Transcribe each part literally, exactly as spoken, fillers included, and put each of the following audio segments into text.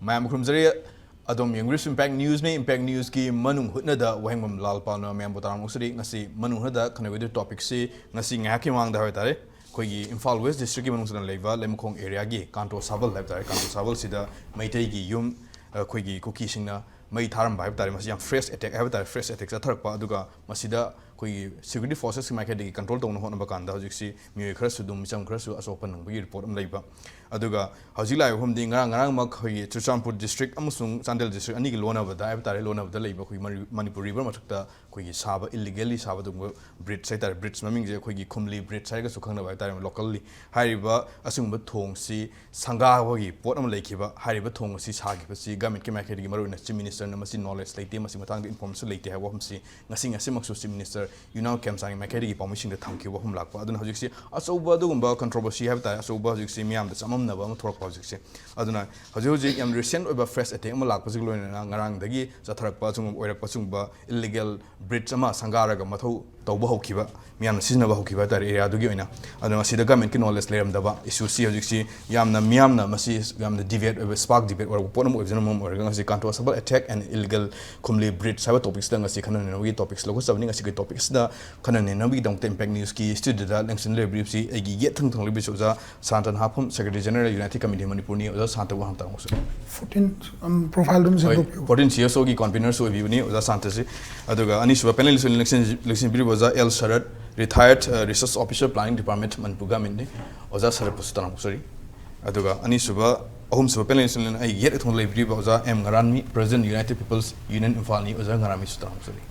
ꯃꯌꯥꯝ ꯈꯨꯔꯨꯝꯖꯔꯤ꯫ ꯑꯗꯣꯝ ꯌꯦꯡꯕꯤꯔꯤꯁꯤ Impact Newsꯅꯤ꯫ Impact Newsꯀꯤ ꯃꯅꯨꯡ ꯍꯨꯠꯅꯗ ꯋꯥꯍꯦꯡꯕꯝ ꯂꯥꯜꯄꯥꯜꯅ ꯃꯌꯥꯝꯕꯨ ꯇꯔꯥꯝꯅ ꯑꯣꯛꯆꯔꯤ꯫ ꯉꯁꯤ ꯃꯅꯨꯡ ꯍꯨꯠꯅꯗ ꯈꯟꯅꯒꯗꯧꯔꯤꯕ topicꯁꯤ ꯉꯁꯤ ꯉꯥꯏꯍꯥꯛꯀꯤ ꯃꯃꯥꯡꯗ ꯍꯥꯏꯕ ꯇꯥꯔꯦ, ꯑꯩꯈꯣꯏꯒꯤ ꯏꯝꯐꯥꯜ West Districtꯀꯤ ꯃꯅꯨꯡ ꯆꯟꯅ ꯂꯩꯕ ꯂꯩꯃꯈꯣꯡ areaꯒꯤ ꯀꯥꯟꯇꯣ ꯁꯥꯕꯜ ꯍꯥꯏꯕ ꯇꯥꯔꯦ, ꯀꯥꯟꯇꯣ ꯁꯥꯕꯜꯁꯤꯗ ꯃꯩꯇꯩꯒꯤ ꯌꯨꯝ ꯑꯩꯈꯣꯏꯒꯤ ꯀꯨꯀꯤꯁꯤꯡꯅ ꯃꯩ ꯊꯥꯔꯝꯕ ꯍꯥꯏꯕ ꯇꯥꯔꯦ꯫ ꯃꯁꯤ ꯌꯥꯝ fresh attack ꯍꯥꯏꯕ ꯇꯥꯔꯦ, fresh attack ꯆꯠꯊꯔꯛꯄ꯫ ꯑꯗꯨꯒ ꯃꯁꯤꯗ ꯑꯩꯈꯣꯏꯒꯤ security forcesꯀꯤ ꯃꯥꯏꯀꯩꯗꯒꯤ control ꯇꯧꯅꯕ ꯍꯣꯠꯅꯕ ꯀꯥꯟꯗ ꯍꯧꯖꯤꯛꯁꯤ ꯃꯤꯑꯣꯏ ꯈꯔꯁꯨ ꯑꯗꯨꯝ, ꯃꯤꯆꯝ ꯈꯔꯁꯨ ꯑꯁꯣꯛ ꯑꯄꯟ ꯅꯪꯕꯒꯤ report ꯑꯃ ꯂꯩꯕ꯫ ꯑꯗꯨꯒ ꯍꯧꯖꯤꯛ ꯂꯥꯛꯏꯕ ꯃꯐꯝꯗꯤ ꯉꯔꯥꯡ, ꯉꯔꯥꯡꯃꯛ ꯑꯩꯈꯣꯏꯒꯤ ꯆꯨꯔꯆꯥꯟꯄꯨꯔ district ꯑꯃꯁꯨꯡ ꯆꯥꯟꯗꯦꯜ district ꯑꯅꯤꯒꯤ ꯂꯣꯟꯅꯕꯗ ꯍꯥꯏꯕ ꯇꯥꯔꯦ, ꯂꯣꯟꯅꯕꯗ ꯂꯩꯕ ꯑꯩꯈꯣꯏꯒꯤ ꯃꯅꯤ-, ꯃꯅꯤꯄꯨꯔ river ꯃꯊꯛꯇ ꯑꯩꯈꯣꯏꯒꯤ ꯁꯥꯕ, illegally ꯁꯥꯕ ꯑꯗꯨꯒꯨꯝꯕ bridge ꯍꯥꯏ ꯇꯥꯔꯦ, bridge ꯃꯃꯤꯡꯁꯦ ꯑꯩꯈꯣꯏꯒꯤ ꯈꯨꯝꯂꯤ bridge ꯍꯥꯏꯔꯒꯁꯨ ꯈꯪꯅꯕ ꯍꯥꯏ ꯇꯥꯔꯦ locally꯫ ꯍꯥꯏꯔꯤꯕ ꯑꯁꯤꯒꯨꯝꯕ ꯊꯣꯡꯁꯤ ꯁꯪꯒꯥꯕꯒꯤ ꯄꯣꯠ ꯑꯃ ꯂꯩꯈꯤꯕ꯫ ꯍꯥꯏꯔꯤꯕ ꯊꯣꯡ ꯑꯁꯤ ꯁꯥꯈꯤꯕꯁꯤ governmentꯀꯤ ꯃꯥꯏꯀꯩꯗꯒꯤ, ꯃꯔꯨꯑꯣꯏꯅ Chief Ministerꯅ ꯃꯁꯤ knowledge ꯂꯩꯇꯦ, ꯃꯁꯤ ꯃꯇꯥꯡꯗ information ꯂꯩꯇꯦ ꯍꯥꯏꯕ ꯋꯥꯐꯝꯁꯤ ꯉꯁꯤ, ꯉꯁꯤꯃꯛꯁꯨ Chief Minister ꯌꯨꯝꯅꯥꯝ ꯈꯦꯝꯆꯥꯡꯒꯤ ꯃꯥꯏꯀꯩꯗꯒꯤ ꯄꯥꯎꯃꯤꯁꯤꯡꯗ ꯊꯝꯈꯤꯕ ꯋꯥꯐꯝ ꯂꯥꯛꯄ꯫ ꯑꯗꯨꯅ ꯍꯧꯖꯤꯛꯁꯤ ꯑꯆꯧꯕ ꯑꯗꯨꯒꯨꯝꯕ controversy ꯍꯥꯏꯕ ꯇꯥꯔꯦ, ꯑꯆꯧꯕ ꯍꯧꯖꯤꯛꯁꯤ ꯃꯤꯌꯥꯝꯗ ꯆꯃꯝꯅꯕ ꯑꯃ ꯊꯣꯛꯂꯛꯄ ꯍꯧꯖꯤꯛꯁꯦ꯫ ꯑꯗꯨꯅ ꯍꯧꯖꯤꯛ ꯍꯧꯖꯤꯛ ꯌꯥꯝ recent ꯑꯣꯏꯕ fresh attack ꯑꯃ ꯂꯥꯛꯄꯁꯤꯒ ꯂꯣꯏꯅꯅ ꯉꯔꯥꯡꯗꯒꯤ ꯆꯠꯊꯔꯛꯄ ꯑꯁꯤꯒꯨꯝꯕ ꯑꯣꯏꯔꯛꯄ ꯑꯁꯤꯒꯨꯝꯕ illegal bridge ꯑꯃ ꯁꯪꯒꯥꯔꯒ ꯃꯊꯧ ꯇꯧꯕ ꯍꯧꯈꯤꯕ, ꯃꯤꯌꯥꯝꯅ ꯁꯤꯖꯤꯟꯅꯕ ꯍꯧꯈꯤꯕ ꯍꯥꯏ ꯇꯥꯔꯦ areaꯗꯨꯒꯤ ꯑꯣꯏꯅ꯫ ꯑꯗꯨꯅ ꯃꯁꯤꯗ governmentꯀꯤ knowledge ꯂꯩꯔꯝꯗꯕ issueꯁꯤ ꯍꯧꯖꯤꯛꯁꯤ ꯌꯥꯝꯅ ꯃꯤꯌꯥꯝꯅ ꯃꯁꯤ ꯌꯥꯝꯅ debate ꯑꯣꯏꯕ, spark debate ꯑꯣꯏꯔꯛꯄ ꯄꯣꯠ ꯑꯃ ꯑꯣꯏꯕꯁꯤꯅ ꯃꯔꯝ ꯑꯣꯏꯔꯒ ꯉꯁꯤ ꯀꯥꯟꯇꯣ ꯁꯥꯕꯜ attack and illegal ꯈꯨꯝꯂꯤ bridge ꯍꯥꯏꯕ topicꯁꯤꯗ ꯉꯁꯤ ꯈꯟꯅ ꯅꯩꯅꯕꯒꯤ topics ꯂꯧꯈꯠꯆꯕꯅꯤ꯫ ꯉꯁꯤꯒꯤ topicꯁꯤꯗ ꯈꯟꯅ ꯅꯩꯅꯕꯒꯤꯗꯃꯛꯇ Impact Newsꯀꯤ studioꯗ ꯂꯦꯡꯁꯤꯟ ꯂꯩꯕꯤꯔꯤꯕꯁꯤ ꯑꯩꯒꯤ ꯌꯦꯠ ꯊꯪ ꯊꯪ ꯂꯩꯕꯤꯁꯤ Oja Shanta Nahapham, Secretary General, United Committee ꯃꯅꯤꯄꯨꯔꯅꯤ꯫ ꯑꯣꯖꯥ ꯁꯥꯟꯇꯕꯨ ꯍꯥꯟꯅ ꯇꯥꯛꯂꯝꯁꯨ꯫ fourteen, um, profile ꯑꯗꯨꯝ ꯍꯣꯏ, ꯁꯦꯝꯗꯣꯛꯄꯤꯌꯨ꯫ fourteen CSOꯒꯤ convenerꯁꯨ ꯑꯣꯏꯕꯤꯕꯅꯤ ꯑꯣꯖꯥ ꯁꯥꯟꯇꯁꯤ꯫ ꯑꯗꯨꯒ ꯑꯅꯤꯁꯨꯕ panelistꯅ ꯂꯦꯡꯁꯤꯟ-, ꯂꯦꯡꯁꯤꯟꯕꯤꯔꯤꯕ Oja L Sarat, retired, uh, research officer, planning department, ꯃꯅꯤꯄꯨꯔ governmentꯅꯤ꯫ ꯑꯣꯖꯥ ꯁꯔꯠꯄꯨꯁꯨ ꯇꯔꯥꯝꯅ ꯑꯣꯛꯆꯔꯤ꯫ ꯑꯗꯨꯒ ꯑꯅꯤꯁꯨꯕ, ꯑꯍꯨꯝꯁꯨꯕ panelistꯅ ꯑꯩꯒꯤ ꯌꯦꯠ ꯑꯊꯣꯡꯗ ꯂꯩꯕꯤꯔꯤꯕ Oja M Ngaranmi, President, United People's Union ꯏꯝꯐꯥꯜꯅꯤ꯫ ꯑꯣꯖꯥ ꯉꯔꯥꯟꯃꯤꯁꯨ ꯇꯔꯥꯝꯅ ꯑꯣꯛꯆꯔꯤ꯫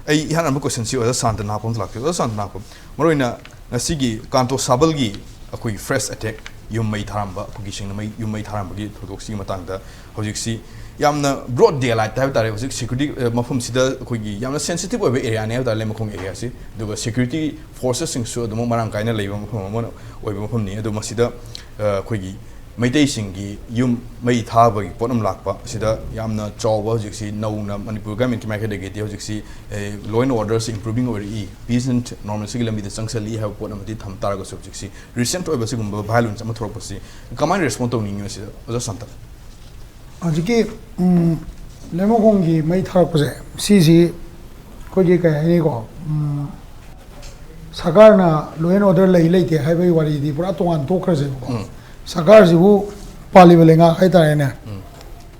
ꯑꯩ ꯏꯍꯥꯟ ꯍꯥꯟꯕ questionꯁꯤ ꯑꯣꯖꯥ ꯁꯥꯟꯇ ꯅꯍꯥꯐꯝ ꯂꯥꯛꯆꯒꯦ꯫ ꯑꯣꯖꯥ ꯁꯥꯟꯇ ꯅꯍꯥꯐꯝ, ꯃꯔꯨꯑꯣꯏꯅ ꯉꯁꯤꯒꯤ ꯀꯥꯟꯇꯣ ꯁꯥꯕꯜꯒꯤ ꯑꯩꯈꯣꯏꯒꯤ fresh attack, ꯌꯨꯝ ꯃꯩ ꯊꯥꯔꯝꯕ, ꯀꯨꯀꯤꯁꯤꯡꯅ ꯃꯩ, ꯌꯨꯝ ꯃꯩ ꯊꯥꯔꯝꯕꯒꯤ ꯊꯧꯗꯣꯛꯁꯤꯒꯤ ꯃꯇꯥꯡꯗ ꯍꯧꯖꯤꯛꯁꯤ ꯌꯥꯝꯅ broad daylight ꯍꯥꯏꯕ ꯇꯥꯔꯦ, ꯍꯧꯖꯤꯛ security, ꯑ, ꯃꯐꯝꯁꯤꯗ ꯑꯩꯈꯣꯏꯒꯤ ꯌꯥꯝꯅ sensitive ꯑꯣꯏꯕ areaꯅꯤ ꯍꯥꯏꯕ ꯇꯥꯔꯦ, ꯂꯩꯃꯈꯣꯡ areaꯁꯤ꯫ ꯑꯗꯨꯒ security forcesꯁꯤꯡꯁꯨ ꯑꯗꯨꯝ ꯃꯔꯥꯡ ꯀꯥꯏꯅ ꯂꯩꯕ ꯃꯐꯝ ꯑꯃ ꯑꯣꯏꯕ ꯃꯐꯝꯅꯤ꯫ ꯑꯗꯨ ꯃꯁꯤꯗ, ꯑ, ꯑꯩꯈꯣꯏꯒꯤ ꯃꯩꯇꯩꯁꯤꯡꯒꯤ ꯌꯨꯝ ꯃꯩ ꯊꯥꯕꯒꯤ ꯄꯣꯠ ꯑꯃ ꯂꯥꯛꯄ ꯑꯁꯤꯗ ꯌꯥꯝꯅ ꯆꯥꯎꯕ, ꯍꯧꯖꯤꯛꯁꯤ ꯅꯧꯅ ꯃꯅꯤꯄꯨꯔ governmentꯀꯤ ꯃꯥꯏꯀꯩꯗꯒꯤꯗꯤ ꯍꯧꯖꯤꯛꯁꯤ, ꯑꯦ, law and orderꯁꯤ improving ꯑꯣꯏꯔꯛꯏ, peace and normalcyꯒꯤ ꯂꯝꯕꯤꯗ ꯆꯪꯁꯤꯜꯂꯤ ꯍꯥꯏꯕ ꯄꯣꯠ ꯑꯃꯗꯤ ꯊꯝ ꯇꯥꯔꯒꯁꯨ, ꯍꯧꯖꯤꯛꯁꯤ recent ꯑꯣꯏꯕ ꯁꯤꯒꯨꯝꯕ violence ꯑꯃ ꯊꯣꯛꯂꯛꯄꯁꯤ ꯀꯃꯥꯏꯅ respond ꯇꯧꯅꯤꯡꯉꯤ ꯃꯁꯤꯗ, ꯑꯣꯖꯥ ꯁꯥꯟꯇ? ꯍꯧꯖꯤꯛꯀꯤ ꯎꯝ, ꯂꯩꯃꯈꯣꯡꯒꯤ ꯃꯩ ꯊꯥꯔꯛꯄꯁꯦ, ꯁꯤꯁꯤ ꯑꯩꯈꯣꯏꯒꯤ ꯀꯩ ꯍꯥꯏꯅꯤꯀꯣ, ꯎꯝ, ꯁꯔꯀꯥꯔꯅ law and order ꯂꯩ ꯂꯩꯇꯦ ꯍꯥꯏꯕꯒꯤ ꯋꯥꯔꯤꯗꯤ ꯄꯨꯔꯥ ꯇꯣꯉꯥꯟ ꯊꯣꯛꯈ꯭ꯔꯁꯦꯕꯀꯣ꯫ ꯎꯝ꯫ ꯁꯔꯀꯥꯔꯁꯤꯕꯨ ꯄꯥꯜꯂꯤꯕ ꯂꯩꯉꯥꯛ ꯍꯥꯏꯇꯥꯔꯦꯅꯦ, ꯎꯝ꯫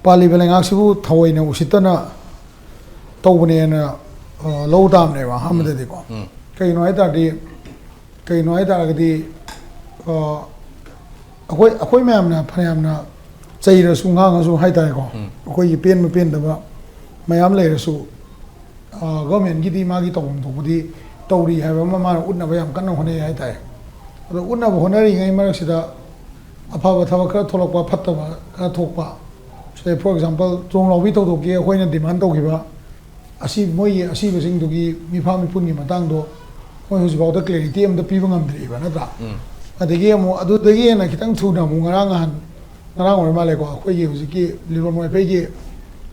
ꯄꯥꯜꯂꯤꯕ ꯂꯩꯉꯥꯛꯁꯤꯕꯨ ꯊꯑꯣꯏꯅ ꯎꯁꯤꯠꯇꯅ ꯇꯧꯕꯅꯦꯅ, ꯑ, ꯂꯧ ꯇꯥꯕꯅꯦꯕ ꯑꯍꯥꯟꯕꯗꯗꯤꯀꯣ꯫ ꯎꯝ꯫ ꯀꯩꯒꯤꯅꯣ ꯍꯥꯏ ꯇꯥꯔꯗꯤ, ꯀꯩꯅꯣ ꯍꯥꯏ ꯇꯥꯔꯒꯗꯤ, ꯑ, ꯑꯩꯈꯣꯏ, ꯑꯩꯈꯣꯏ ꯃꯌꯥꯝꯅ ꯐꯅꯌꯥꯝꯅ ꯆꯩꯔꯁꯨ ꯉꯥꯡꯉꯁꯨ ꯍꯥꯏ ꯇꯥꯔꯦꯀꯣ, ꯎꯝ꯫ ꯑꯩꯈꯣꯏꯒꯤ ꯄꯦꯟꯕ ꯄꯦꯟꯗꯕ ꯃꯌꯥꯝ ꯂꯩꯔꯁꯨ, ꯑ, ꯒꯣꯔꯃꯦꯟꯒꯤꯗꯤ ꯃꯥꯒꯤ ꯇꯧꯐꯝ ꯊꯣꯛꯄꯗꯤ ꯇꯧꯔꯤ ꯍꯥꯏꯕ ꯑꯃ ꯃꯥꯅ ꯎꯠꯅꯕ ꯌꯥꯝ ꯀꯟꯅ ꯍꯣꯠꯅꯩ ꯍꯥꯏ ꯇꯥꯔꯦ꯫ ꯑꯗꯣ ꯎꯠꯅꯕ ꯍꯣꯠꯅꯔꯤꯉꯩ ꯃꯔꯛꯁꯤꯗ ꯑꯐꯕ ꯊꯕꯛ ꯈꯔ ꯊꯣꯛꯂꯛꯄ, ꯐꯠꯇꯕ ꯈꯔ ꯊꯣꯛꯄ, say, for example, ꯆꯣꯡ ꯂꯥꯎꯕꯤ ꯊꯧꯗꯣꯛꯀꯤ ꯑꯩꯈꯣꯏꯅ demand ꯇꯧꯈꯤꯕ ꯑꯁꯤ ꯃꯣꯏꯒꯤ ꯑꯁꯤꯕꯁꯤꯡꯗꯨꯒꯤ ꯃꯤꯐꯥ ꯃꯤꯄꯨꯟꯒꯤ ꯃꯇꯥꯡꯗꯣ ꯃꯣꯏ ꯍꯧꯖꯤꯛꯐꯥꯎꯗ clarity ꯑꯝꯇ ꯄꯤꯕ ꯉꯝꯗ꯭ꯔꯤꯕ, ꯅꯠꯇ꯭ꯔꯥ? ꯎꯝ꯫ ꯑꯗꯒꯤ ꯑꯃꯨꯛ ꯑꯗꯨꯗꯒꯤ ꯍꯦꯟꯅ ꯈꯤꯇꯪ ꯊꯨꯅ ꯑꯃꯨꯛ ꯉꯔꯥꯡ ꯅꯍꯥꯟ, ꯉꯔꯥꯡ ꯑꯣꯏꯔ ꯃꯥꯜꯂꯦꯀꯣ, ꯑꯩꯈꯣꯏꯒꯤ ꯍꯧꯖꯤꯛꯀꯤ ꯂꯤꯂꯣꯡ ꯋꯥꯏꯐꯩꯒꯤ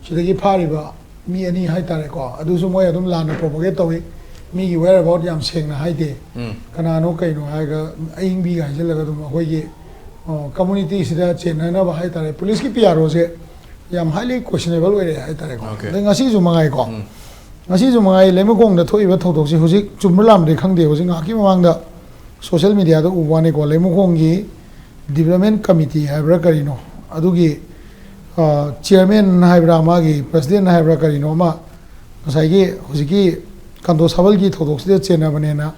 ꯁꯤꯗꯒꯤ ꯐꯥꯔꯤꯕ ꯃꯤ ꯑꯅꯤ ꯍꯥꯏꯇꯥꯔꯦꯀꯣ, ꯑꯗꯨꯁꯨ ꯃꯣꯏ ꯑꯗꯨꯝ ꯂꯥꯟꯅ propagate ꯇꯧꯏ꯫ ꯃꯤꯒꯤ whereabout ꯌꯥꯝ ꯁꯦꯡꯅ ꯍꯥꯏꯗꯦ꯫ ꯎꯝ꯫ ꯀꯅꯥꯅꯣ ꯀꯩꯅꯣ ꯍꯥꯏꯔꯒ ꯑꯏꯪꯕꯤꯒ ꯍꯥꯏꯖꯤꯜꯂꯒ ꯑꯗꯨꯝ ꯑꯩꯈꯣꯏꯒꯤ, ꯑ, community ꯁꯤꯗ ꯆꯦꯟꯅꯅꯕ ꯍꯥꯏꯇꯥꯔꯦ, ꯄꯨꯂꯤꯁꯀꯤ P R O ꯁꯦ ꯌꯥꯝ highly questionable ꯑꯣꯏꯔꯦ ꯍꯥꯏꯇꯥꯔꯦꯀꯣ꯫ Okay. ꯑꯗꯩ ꯉꯁꯤꯁꯨ ꯃꯉꯥꯏꯀꯣ, ꯎꯝ꯫ ꯉꯁꯤꯁꯨ ꯃꯉꯥꯏ, ꯂꯩꯃꯈꯣꯡꯗ ꯊꯣꯛꯏꯕ ꯊꯧꯗꯣꯛꯁꯤ ꯍꯧꯖꯤꯛ ꯆꯨꯝꯕ꯭ꯔꯥ ꯂꯥꯟꯕ꯭ꯔꯥ ꯈꯪꯗꯦ, ꯍꯧꯖꯤꯛ ꯉꯥꯏꯍꯥꯛꯀꯤ ꯃꯃꯥꯡꯗ social media ꯗ ꯎꯕ ꯋꯥꯅꯤꯀꯣ, ꯂꯩꯃꯈꯣꯡꯒꯤ development committee ꯍꯥꯏꯕ꯭ꯔꯥ ꯀꯔꯤꯅꯣ, ꯑꯗꯨꯒꯤ, ꯑ, chairman ꯍꯥꯏꯕ꯭ꯔꯥ, ꯃꯥꯒꯤ president ꯍꯥꯏꯕ꯭ꯔꯥ ꯀꯔꯤꯅꯣ ꯑꯃ, ꯉꯁꯥꯏꯒꯤ ꯍꯧꯖꯤꯛꯀꯤ ꯀꯥꯟꯇꯣ ꯁꯥꯕꯜꯒꯤ ꯊꯧꯗꯣꯛꯁꯤꯗ ꯆꯦꯟꯅꯕꯅꯦꯅ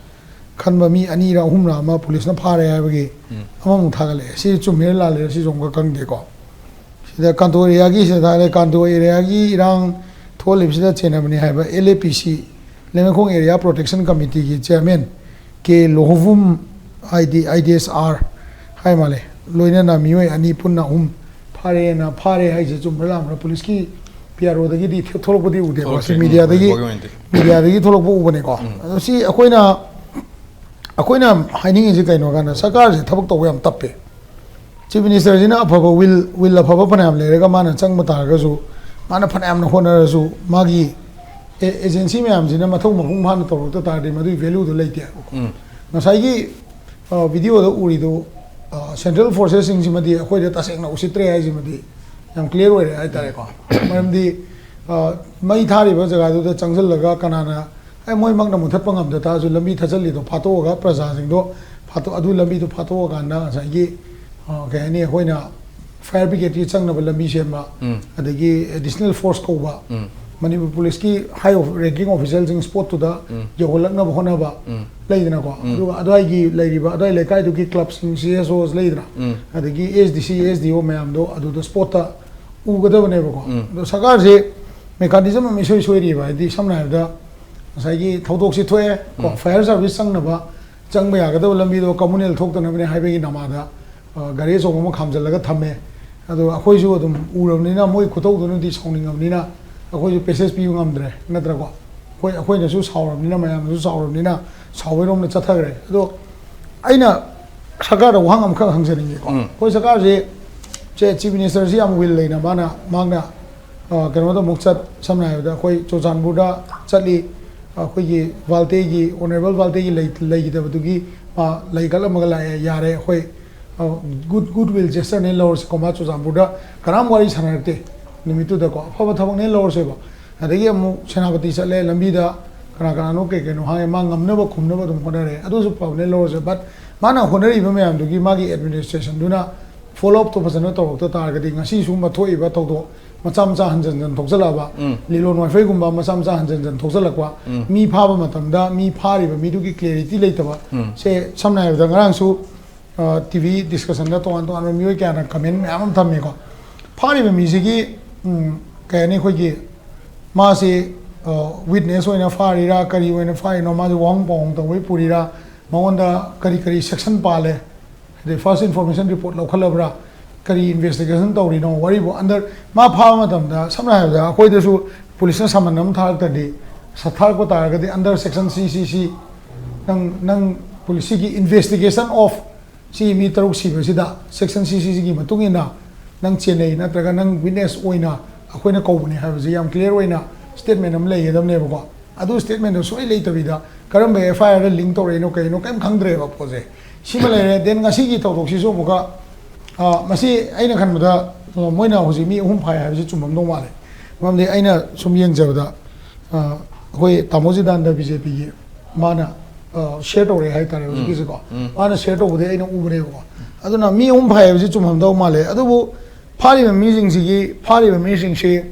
ꯈꯟꯕ ꯃꯤ ꯑꯅꯤꯔ ꯑꯍꯨꯝꯔ ꯑꯃ ꯄꯨꯂꯤꯁꯅ ꯐꯥꯔꯦ ꯍꯥꯏꯕꯒꯤ ꯎꯝ꯫ ꯑꯃꯃꯨꯛ ꯊꯥꯒꯠꯂꯛꯑꯦ꯫ ꯁꯤ ꯆꯨꯝꯃꯤꯔ ꯂꯥꯜꯂꯤꯔ ꯁꯤꯁꯨ ꯑꯃꯨꯛꯀ ꯈꯪꯗꯦꯀꯣ꯫ ꯁꯤꯗ ꯀꯥꯟꯇꯣ area ꯒꯤ, ꯁꯤꯗ ꯊꯥꯒꯠꯂꯦ, ꯀꯥꯟꯇꯣ area ꯒꯤ ꯏꯔꯥꯡ ꯊꯣꯛꯍꯜꯂꯤꯕꯁꯤꯗ ꯆꯦꯟꯅꯕꯅꯤ ꯍꯥꯏꯕ L A P C, ꯂꯩꯃꯈꯣꯡ Area Protection Committee ꯒꯤ chairman K ꯂꯣꯍꯣꯕꯨꯝ, I D, I D S R ꯍꯥꯏ ꯃꯥꯜꯂꯦ, ꯂꯣꯏꯅꯅ ꯃꯤꯑꯣꯏ ꯑꯅꯤ ꯄꯨꯟꯅ ꯑꯍꯨꯝ ꯐꯥꯔꯦꯅ, ꯐꯥꯔꯦ ꯍꯥꯏꯁꯦ ꯆꯨꯝꯕ꯭ꯔꯥ ꯂꯥꯟꯕ꯭ꯔꯥ? ꯄꯨꯂꯤꯁꯀꯤ P R O ꯗꯒꯤꯗꯤ ꯊꯣꯛꯂꯛꯄꯗꯤ ꯎꯗꯦꯀꯣ, ꯁꯤ ꯊꯣꯛꯂꯛꯇ꯭ꯔꯤ, media ꯗꯒꯤ, ꯍꯧꯖꯤꯛ ꯐꯥꯎꯒꯤ ꯑꯣꯏꯅꯗꯤ꯫ Media ꯗꯒꯤ ꯊꯣꯛꯂꯛꯄ ꯎꯕꯅꯦꯀꯣ꯫ ꯎꯝ꯫ ꯑꯗꯣ ꯁꯤ ꯑꯩꯈꯣꯏꯅ, ꯑꯩꯈꯣꯏꯅ ꯍꯥꯏꯅꯤꯡꯉꯤꯁꯤ ꯀꯩꯅꯣ ꯀꯥꯟꯗ, ꯁꯔꯀꯥꯔꯁꯦ ꯊꯕꯛ ꯇꯧꯕ ꯌꯥꯝ ꯇꯞꯄꯦ꯫ Chief Minister ꯁꯤꯅ ꯑꯐꯕ will, will ꯑꯐꯕ ꯐꯅꯌꯥꯝ ꯂꯩꯔꯒ, ꯃꯥꯅ ꯆꯪꯕ ꯇꯥꯔꯒꯁꯨ, ꯃꯥꯅ ꯐꯅꯌꯥꯝꯅ ꯍꯣꯠꯅꯔꯁꯨ, ꯃꯥꯒꯤ ꯑꯦ-, agency ꯃꯌꯥꯝꯁꯤꯅ ꯃꯊꯧ ꯃꯄꯨꯡ ꯐꯥꯅ ꯇꯧꯔꯛꯇ ꯇꯥꯔꯗꯤ, ꯃꯗꯨꯒꯤ value ꯗꯣ ꯂꯩꯇꯦ꯫ ꯎꯝ꯫ ꯉꯁꯥꯏꯒꯤ, ꯑ, video ꯗ ꯎꯔꯤꯗꯣ, ꯑ, central forces ꯁꯤꯡꯁꯤꯃꯗꯤ ꯑꯩꯈꯣꯏꯗ ꯇꯁꯦꯡꯅ ꯎꯁꯤꯠꯇ꯭ꯔꯦ ꯍꯥꯏꯁꯤꯃꯗꯤ, ꯌꯥꯝ ꯀ꯭ꯂꯤꯌꯥꯔ ꯑꯣꯏꯔꯦ ꯍꯥꯏꯇꯥꯔꯦꯀꯣ꯫ ꯃꯔꯝꯗꯤ ꯑ, ꯃꯩ ꯊꯥꯔꯤꯕ ꯖꯒꯥꯗꯨꯗ ꯆꯪꯁꯤꯜꯂꯒ ꯀꯅꯥꯅ, ꯑꯦ, ꯃꯣꯏꯃꯛꯅ ꯃꯨꯊꯠꯄ ꯉꯝꯗ ꯇꯥꯔꯁꯨ, ꯂꯝꯕꯤ ꯊꯠꯆꯜꯂꯤꯗꯣ ꯐꯥꯠꯇꯣꯛꯑꯒ, ꯄ꯭ꯔꯖꯥꯁꯤꯡꯗꯣ ꯐꯥꯠꯇꯣꯛ ꯑꯗꯨ ꯂꯝꯕꯤꯗꯣ ꯐꯥꯠꯇꯣꯛꯑꯀꯥꯟꯗ ꯉꯁꯥꯏꯒꯤ, ꯑ, ꯀꯩ ꯍꯥꯏꯅꯤ, ꯑꯩꯈꯣꯏꯅ ꯐꯥꯌꯔ ꯕ꯭ꯔꯤꯒꯦꯗꯀꯤ ꯆꯪꯅꯕ ꯂꯝꯕꯤ ꯁꯦꯝꯕ, ꯎꯝ꯫ ꯑꯗꯒꯤ ꯑꯦꯗꯤꯁꯅꯦꯜ ꯐꯣꯔꯁ ꯀꯧꯕ, ꯎꯝ꯫ ꯃꯅꯤꯄꯨꯔ ꯄꯨꯂꯤꯁꯀꯤ ꯍꯥꯏ ꯔꯦꯡꯀꯤꯡ ꯑꯣꯐꯤꯁꯦꯜꯁꯤꯡ ꯁ꯭ꯄꯣꯠꯇꯨꯗ ꯎꯝ꯫ ꯌꯧꯍꯜꯂꯛꯅꯕ ꯍꯣꯠꯅꯕ ꯎꯝ꯫ ꯂꯩꯗꯅꯀꯣ꯫ ꯎꯝ꯫ ꯑꯗꯨꯒ ꯑꯗꯨꯋꯥꯏꯒꯤ ꯂꯩꯔꯤꯕ, ꯑꯗꯨꯋꯥꯏ ꯂꯩꯀꯥꯏꯗꯨꯒꯤ ꯀ꯭ꯂꯕꯁꯤꯡ, ꯁꯤ ꯑꯦꯁ ꯑꯣꯁ ꯂꯩꯗꯅ, ꯎꯝ꯫ ꯑꯗꯒꯤ ꯑꯦꯁ ꯗꯤ ꯁꯤ, ꯑꯦꯁ ꯗꯤ ꯑꯣ ꯃꯌꯥꯝꯗꯣ ꯑꯗꯨꯗ ꯁ꯭ꯄꯣꯠꯇ ꯎꯒꯗꯕꯅꯦꯕꯀꯣ꯫ ꯎꯝ꯫ ꯑꯗꯣ ꯁꯔꯀꯥꯔꯁꯦ ꯃꯦꯀꯥꯅꯤꯖꯝ ꯑꯃ ꯏꯁꯣꯏ ꯁꯣꯏꯔꯤꯕ, ꯍꯥꯏꯗꯤ ꯁꯝꯅ ꯍꯥꯏꯔꯕꯗ ꯉꯁꯥꯏꯒꯤ ꯊꯧꯗꯣꯛꯁꯤ ꯊꯣꯛꯑꯦ ꯀꯣ, ꯎꯝ꯫ ꯐꯥꯌꯔ ꯁꯥꯔꯚꯤꯁ ꯆꯪꯅꯕ, ꯆꯪꯕ ꯌꯥꯒꯗꯕ ꯂꯝꯕꯤꯗꯣ ꯀꯃꯨꯅꯦꯜ ꯊꯣꯛꯇꯅꯕꯅꯦ ꯍꯥꯏꯕꯒꯤ ꯅꯃꯥꯗ, ꯑ, ꯒꯥꯔꯤ ꯑꯆꯧꯕ ꯑꯃ ꯈꯥꯝꯖꯜꯂꯒ ꯊꯝꯃꯦ꯫ ꯑꯗꯣ ꯑꯩꯈꯣꯏꯁꯨ ꯑꯗꯨꯝ ꯎꯔꯕꯅꯤꯅ, ꯃꯣꯏ ꯈꯨꯇꯧꯗꯨꯅꯗꯤ ꯁꯥꯎꯅꯤꯡꯉꯕꯅꯤꯅ ꯑꯩꯈꯣꯏꯁꯨ ꯄꯦꯁꯦꯖ ꯄꯤꯕ ꯉꯝꯗ꯭ꯔꯦ, ꯅꯠꯇ꯭ꯔꯀꯣ? ꯑꯩꯈꯣꯏ, ꯑꯩꯈꯣꯏꯅꯁꯨ ꯁꯥꯎꯔꯕꯅꯤꯅ, ꯃꯌꯥꯝꯅꯁꯨ ꯁꯥꯎꯔꯕꯅꯤꯅ ꯁꯥꯎꯕꯩꯔꯣꯝꯗ ꯆꯠꯊꯈ꯭ꯔꯦ꯫ ꯑꯗꯣ ꯑꯩꯅ ꯁꯔꯀꯥꯔꯗ ꯋꯥꯍꯪ ꯑꯃꯈꯛ ꯍꯪꯖꯅꯤꯡꯉꯦꯀꯣ꯫ ꯎꯝ꯫ ꯑꯩꯈꯣꯏ ꯁꯔꯀꯥꯔꯁꯤ, ꯁꯦ, ꯆꯤꯐ ꯃꯤꯅꯤꯁꯇꯔꯁꯤ ꯌꯥꯝ ꯋꯤꯜ ꯂꯩꯅ, ꯃꯥꯅ, ꯃꯥꯅ, ꯑ, ꯀꯩꯅꯣꯗ ꯑꯃꯨꯛ ꯆꯠ, ꯁꯝꯅ ꯍꯥꯏꯔꯕꯗ ꯑꯩꯈꯣꯏ ꯆꯨꯔꯆꯥꯟꯄꯨꯔꯗ ꯆꯠꯂꯤ, ꯑꯩꯈꯣꯏꯒꯤ ꯚꯥꯜꯇꯦꯒꯤ, ꯑꯣꯅꯔꯦꯕꯜ ꯚꯥꯜꯇꯦꯒꯤ ꯂꯩ-, ꯂꯩꯈꯤꯗꯕꯗꯨꯒꯤ ꯃꯥ ꯂꯩ ꯀꯠꯂꯝꯃꯒ ꯂꯥꯛꯑꯦ, ꯌꯥꯔꯦ, ꯑꯩꯈꯣꯏ, ꯑ, ꯒꯨꯗ, ꯒꯨꯗ ꯋꯤꯜ ꯖꯦꯁꯇꯔꯅꯦ ꯂꯧꯔꯁꯤꯀꯣ, ꯃꯥ ꯆꯨꯔꯆꯥꯟꯄꯨꯔꯗ ꯀꯅꯥꯝ ꯋꯥꯔꯤ ꯁꯥꯟꯅꯔꯛꯇꯦ ꯅꯨꯃꯤꯠꯇꯨꯗꯀꯣ, ꯑꯐꯕ ꯊꯕꯛꯅꯦ ꯂꯧꯔꯁꯦꯕ꯫ ꯑꯗꯒꯤ ꯑꯃꯨꯛ ꯁꯦꯅꯥꯄꯇꯤ ꯆꯠꯂꯦ, ꯂꯝꯕꯤꯗ ꯀꯅꯥ ꯀꯅꯥꯅꯣ ꯀꯩ ꯀꯩꯅꯣ ꯍꯥꯏ, ꯃꯥ ꯉꯝꯅꯕ ꯈꯨꯝꯅꯕ ꯑꯗꯨꯝ ꯍꯣꯠꯅꯔꯦ, ꯑꯗꯨꯁꯨ ꯐꯕꯅꯦ ꯂꯧꯔꯁꯦ꯫ But ꯃꯥꯅ ꯍꯣꯠꯅꯔꯤꯕ ꯃꯌꯥꯝꯗꯨꯒꯤ ꯃꯥꯒꯤ ꯑꯦꯗꯃꯤꯅꯤꯁꯇ꯭ꯔꯦꯁꯟꯗꯨꯅ ꯐꯣꯂꯣ ꯑꯞꯇꯣ ꯐꯖꯅ ꯇꯧꯔꯛꯇ ꯇꯥꯔꯒꯗꯤ ꯉꯁꯤ ꯁꯤꯒꯨꯝꯕ ꯊꯣꯛꯏꯕ ꯊꯧꯗꯣꯛ ꯃꯆꯥ ꯃꯆꯥ ꯍꯟꯖꯟ ꯍꯟꯖꯟ ꯊꯣꯛꯆꯜꯂꯛꯑꯕ, ꯎꯝ꯫ ꯂꯤꯂꯣꯟ ꯋꯥꯏꯐꯩꯒꯨꯝꯕ ꯃꯆꯥ ꯃꯆꯥ ꯍꯟꯖꯟ ꯍꯟꯖꯟ ꯊꯣꯛꯆꯜꯂꯛꯄ, ꯎꯝ꯫ ꯃꯤ ꯐꯥꯕ ꯃꯇꯝꯗ ꯃꯤ ꯐꯥꯔꯤꯕ ꯃꯤꯗꯨꯒꯤ ꯀ꯭ꯂꯦꯔꯤꯇꯤ ꯂꯩꯇꯕ, ꯎꯝ꯫ ꯁꯦ ꯁꯝꯅ ꯍꯥꯏꯔꯕꯗ ꯉꯔꯥꯡꯁꯨ, ꯑ, ꯇꯤ ꯚꯤ ꯗꯤꯁꯀꯁꯟꯗ ꯇꯣꯉꯥꯟ ꯇꯣꯉꯥꯟꯕ ꯃꯤꯑꯣꯏ ꯀꯌꯥꯅ ꯀꯃꯦꯟ ꯃꯌꯥꯝ ꯑꯃ ꯊꯝꯃꯦꯀꯣ꯫ ꯐꯥꯔꯤꯕ ꯃꯤꯁꯤꯒꯤ, ꯎꯝ, ꯀꯩ ꯍꯥꯏꯅꯤ, ꯑꯩꯈꯣꯏꯒꯤ ꯃꯥꯁꯤ, ꯑ, ꯋꯤꯠꯅꯦꯁ ꯑꯣꯏꯅ ꯐꯥꯔꯤꯔꯥ, ꯀꯔꯤ ꯑꯣꯏꯅ ꯐꯥꯔꯤꯅꯣ, ꯃꯥꯁꯤ ꯋꯥꯍꯪ ꯄꯥꯎꯍꯪ ꯇꯧꯕꯩ ꯄꯨꯔꯤꯔꯥ, ꯃꯉꯣꯟꯗ ꯀꯔꯤ ꯀꯔꯤ ꯁꯦꯛꯁꯟ ꯄꯥꯜꯂꯦ, ꯑꯗꯩ ꯐꯥꯔꯁ ꯏꯟꯐꯣꯔꯃꯦꯁꯟ ꯔꯤꯄꯣꯔꯠ ꯂꯧꯈꯠꯂꯕ꯭ꯔꯥ, ꯀꯔꯤ ꯏꯟꯚꯦꯁꯇꯤꯒꯦꯁꯟ ꯇꯧꯔꯤꯅꯣ, ꯋꯥꯔꯤꯕꯨ ꯑꯟꯗꯔ, ꯃꯥ ꯐꯥꯕ ꯃꯇꯝꯗ ꯁꯝꯅ ꯍꯥꯏꯔꯕꯗ ꯑꯩꯈꯣꯏꯗꯁꯨ ꯄꯨꯂꯤꯁꯅ ꯁꯃꯟ ꯑꯃ ꯊꯥꯔꯛꯇ꯭ꯔꯗꯤ, ꯁ-, ꯊꯥꯔꯛꯄ ꯇꯥꯔꯒꯗꯤ ꯑꯟꯗꯔ ꯁꯦꯛꯁꯟ ꯁꯤ ꯁꯤ ꯁꯤ ꯅꯪ, ꯅꯪ ꯄꯨꯂꯤꯁꯁꯤꯒꯤ ꯏꯟꯚꯦꯁꯇꯤꯒꯦꯁꯟ ꯑꯣꯐ ꯁꯤ ꯃꯤ ꯇꯔꯨꯛ ꯁꯤꯕꯁꯤꯗ ꯁꯦꯛꯁꯟ ꯁꯤ ꯁꯤ ꯁꯤꯒꯤ ꯃꯇꯨꯡ ꯏꯟꯅ ꯅꯪ ꯆꯦꯟꯅꯩ ꯅꯠꯇ꯭ꯔꯒ ꯅꯪ ꯋꯤꯠꯅꯦꯁ ꯑꯣꯏꯅ ꯑꯩꯈꯣꯏꯅ ꯀꯧꯕꯅꯦ ꯍꯥꯏꯕꯁꯤ ꯌꯥꯝ ꯀ꯭ꯂꯤꯌꯥꯔ ꯑꯣꯏꯅ ꯁ꯭ꯇꯦꯠꯃꯦꯟ ꯑꯃ ꯂꯩꯒꯗꯕꯅꯦꯕꯀꯣ꯫ ꯑꯗꯨ ꯁ꯭ꯇꯦꯠꯃꯦꯟꯗꯣ ꯁꯨꯡꯂꯩ ꯂꯩꯇꯕꯤꯗ ꯀꯔꯝꯕ ꯑꯦꯐ ꯑꯥꯏ ꯑꯥꯔꯗ ꯂꯤꯡ ꯇꯧꯔꯛꯏꯅꯣ ꯀꯩꯅꯣ ꯀꯩꯝ ꯈꯪꯗ꯭ꯔꯦꯕ ꯄꯣꯠꯁꯦ꯫ ꯁꯤꯃ ꯂꯩꯔꯦ꯫ Then ꯉꯁꯤꯒꯤ ꯊꯧꯗꯣꯛꯁꯤꯁꯨ ꯑꯃꯨꯛꯀ, ꯑ, ꯃꯁꯤ ꯑꯩꯅ ꯈꯟꯕꯗ ꯑ, ꯃꯣꯏꯅ ꯍꯧꯖꯤꯛ ꯃꯤ ꯑꯍꯨꯝ ꯐꯥꯏ ꯍꯥꯏꯕꯁꯤ ꯆꯨꯝꯃꯝꯗꯧ ꯃꯥꯜꯂꯦ꯫ ꯃꯔꯝꯗꯤ ꯑꯩꯅ ꯁꯨꯝ ꯌꯦꯡꯖꯕꯗ, ꯑ, ꯑꯩꯈꯣꯏ ꯇꯥꯃꯣ ꯖꯤꯗꯥꯟꯗ ꯕꯤ ꯖꯦ ꯄꯤꯒꯤ ꯃꯥꯅ, ꯑ, ꯁꯤꯌꯔ ꯇꯧꯔꯛꯑꯦ ꯍꯥꯏꯇꯥꯔꯦ ꯍꯧꯖꯤꯛꯀꯤꯁꯤꯀꯣ꯫ ꯎꯝ꯫ ꯃꯥꯅ ꯁꯤꯌꯔ ꯇꯧꯕꯗꯤ ꯑꯩꯅ ꯎꯕꯅꯦꯕꯀꯣ꯫ ꯑꯗꯨꯅ ꯃꯤ ꯑꯍꯨꯝ ꯐꯥꯏ ꯍꯥꯏꯕꯁꯤ ꯆꯨꯝꯃꯝꯗꯧ ꯃꯥꯜꯂꯦ꯫ ꯑꯗꯨꯕꯨ ꯐꯥꯔꯤꯕ ꯃꯤꯁꯤꯡꯁꯤꯒꯤ, ꯐꯥꯔꯤꯕ ꯃꯤꯁꯤꯡꯁꯤ,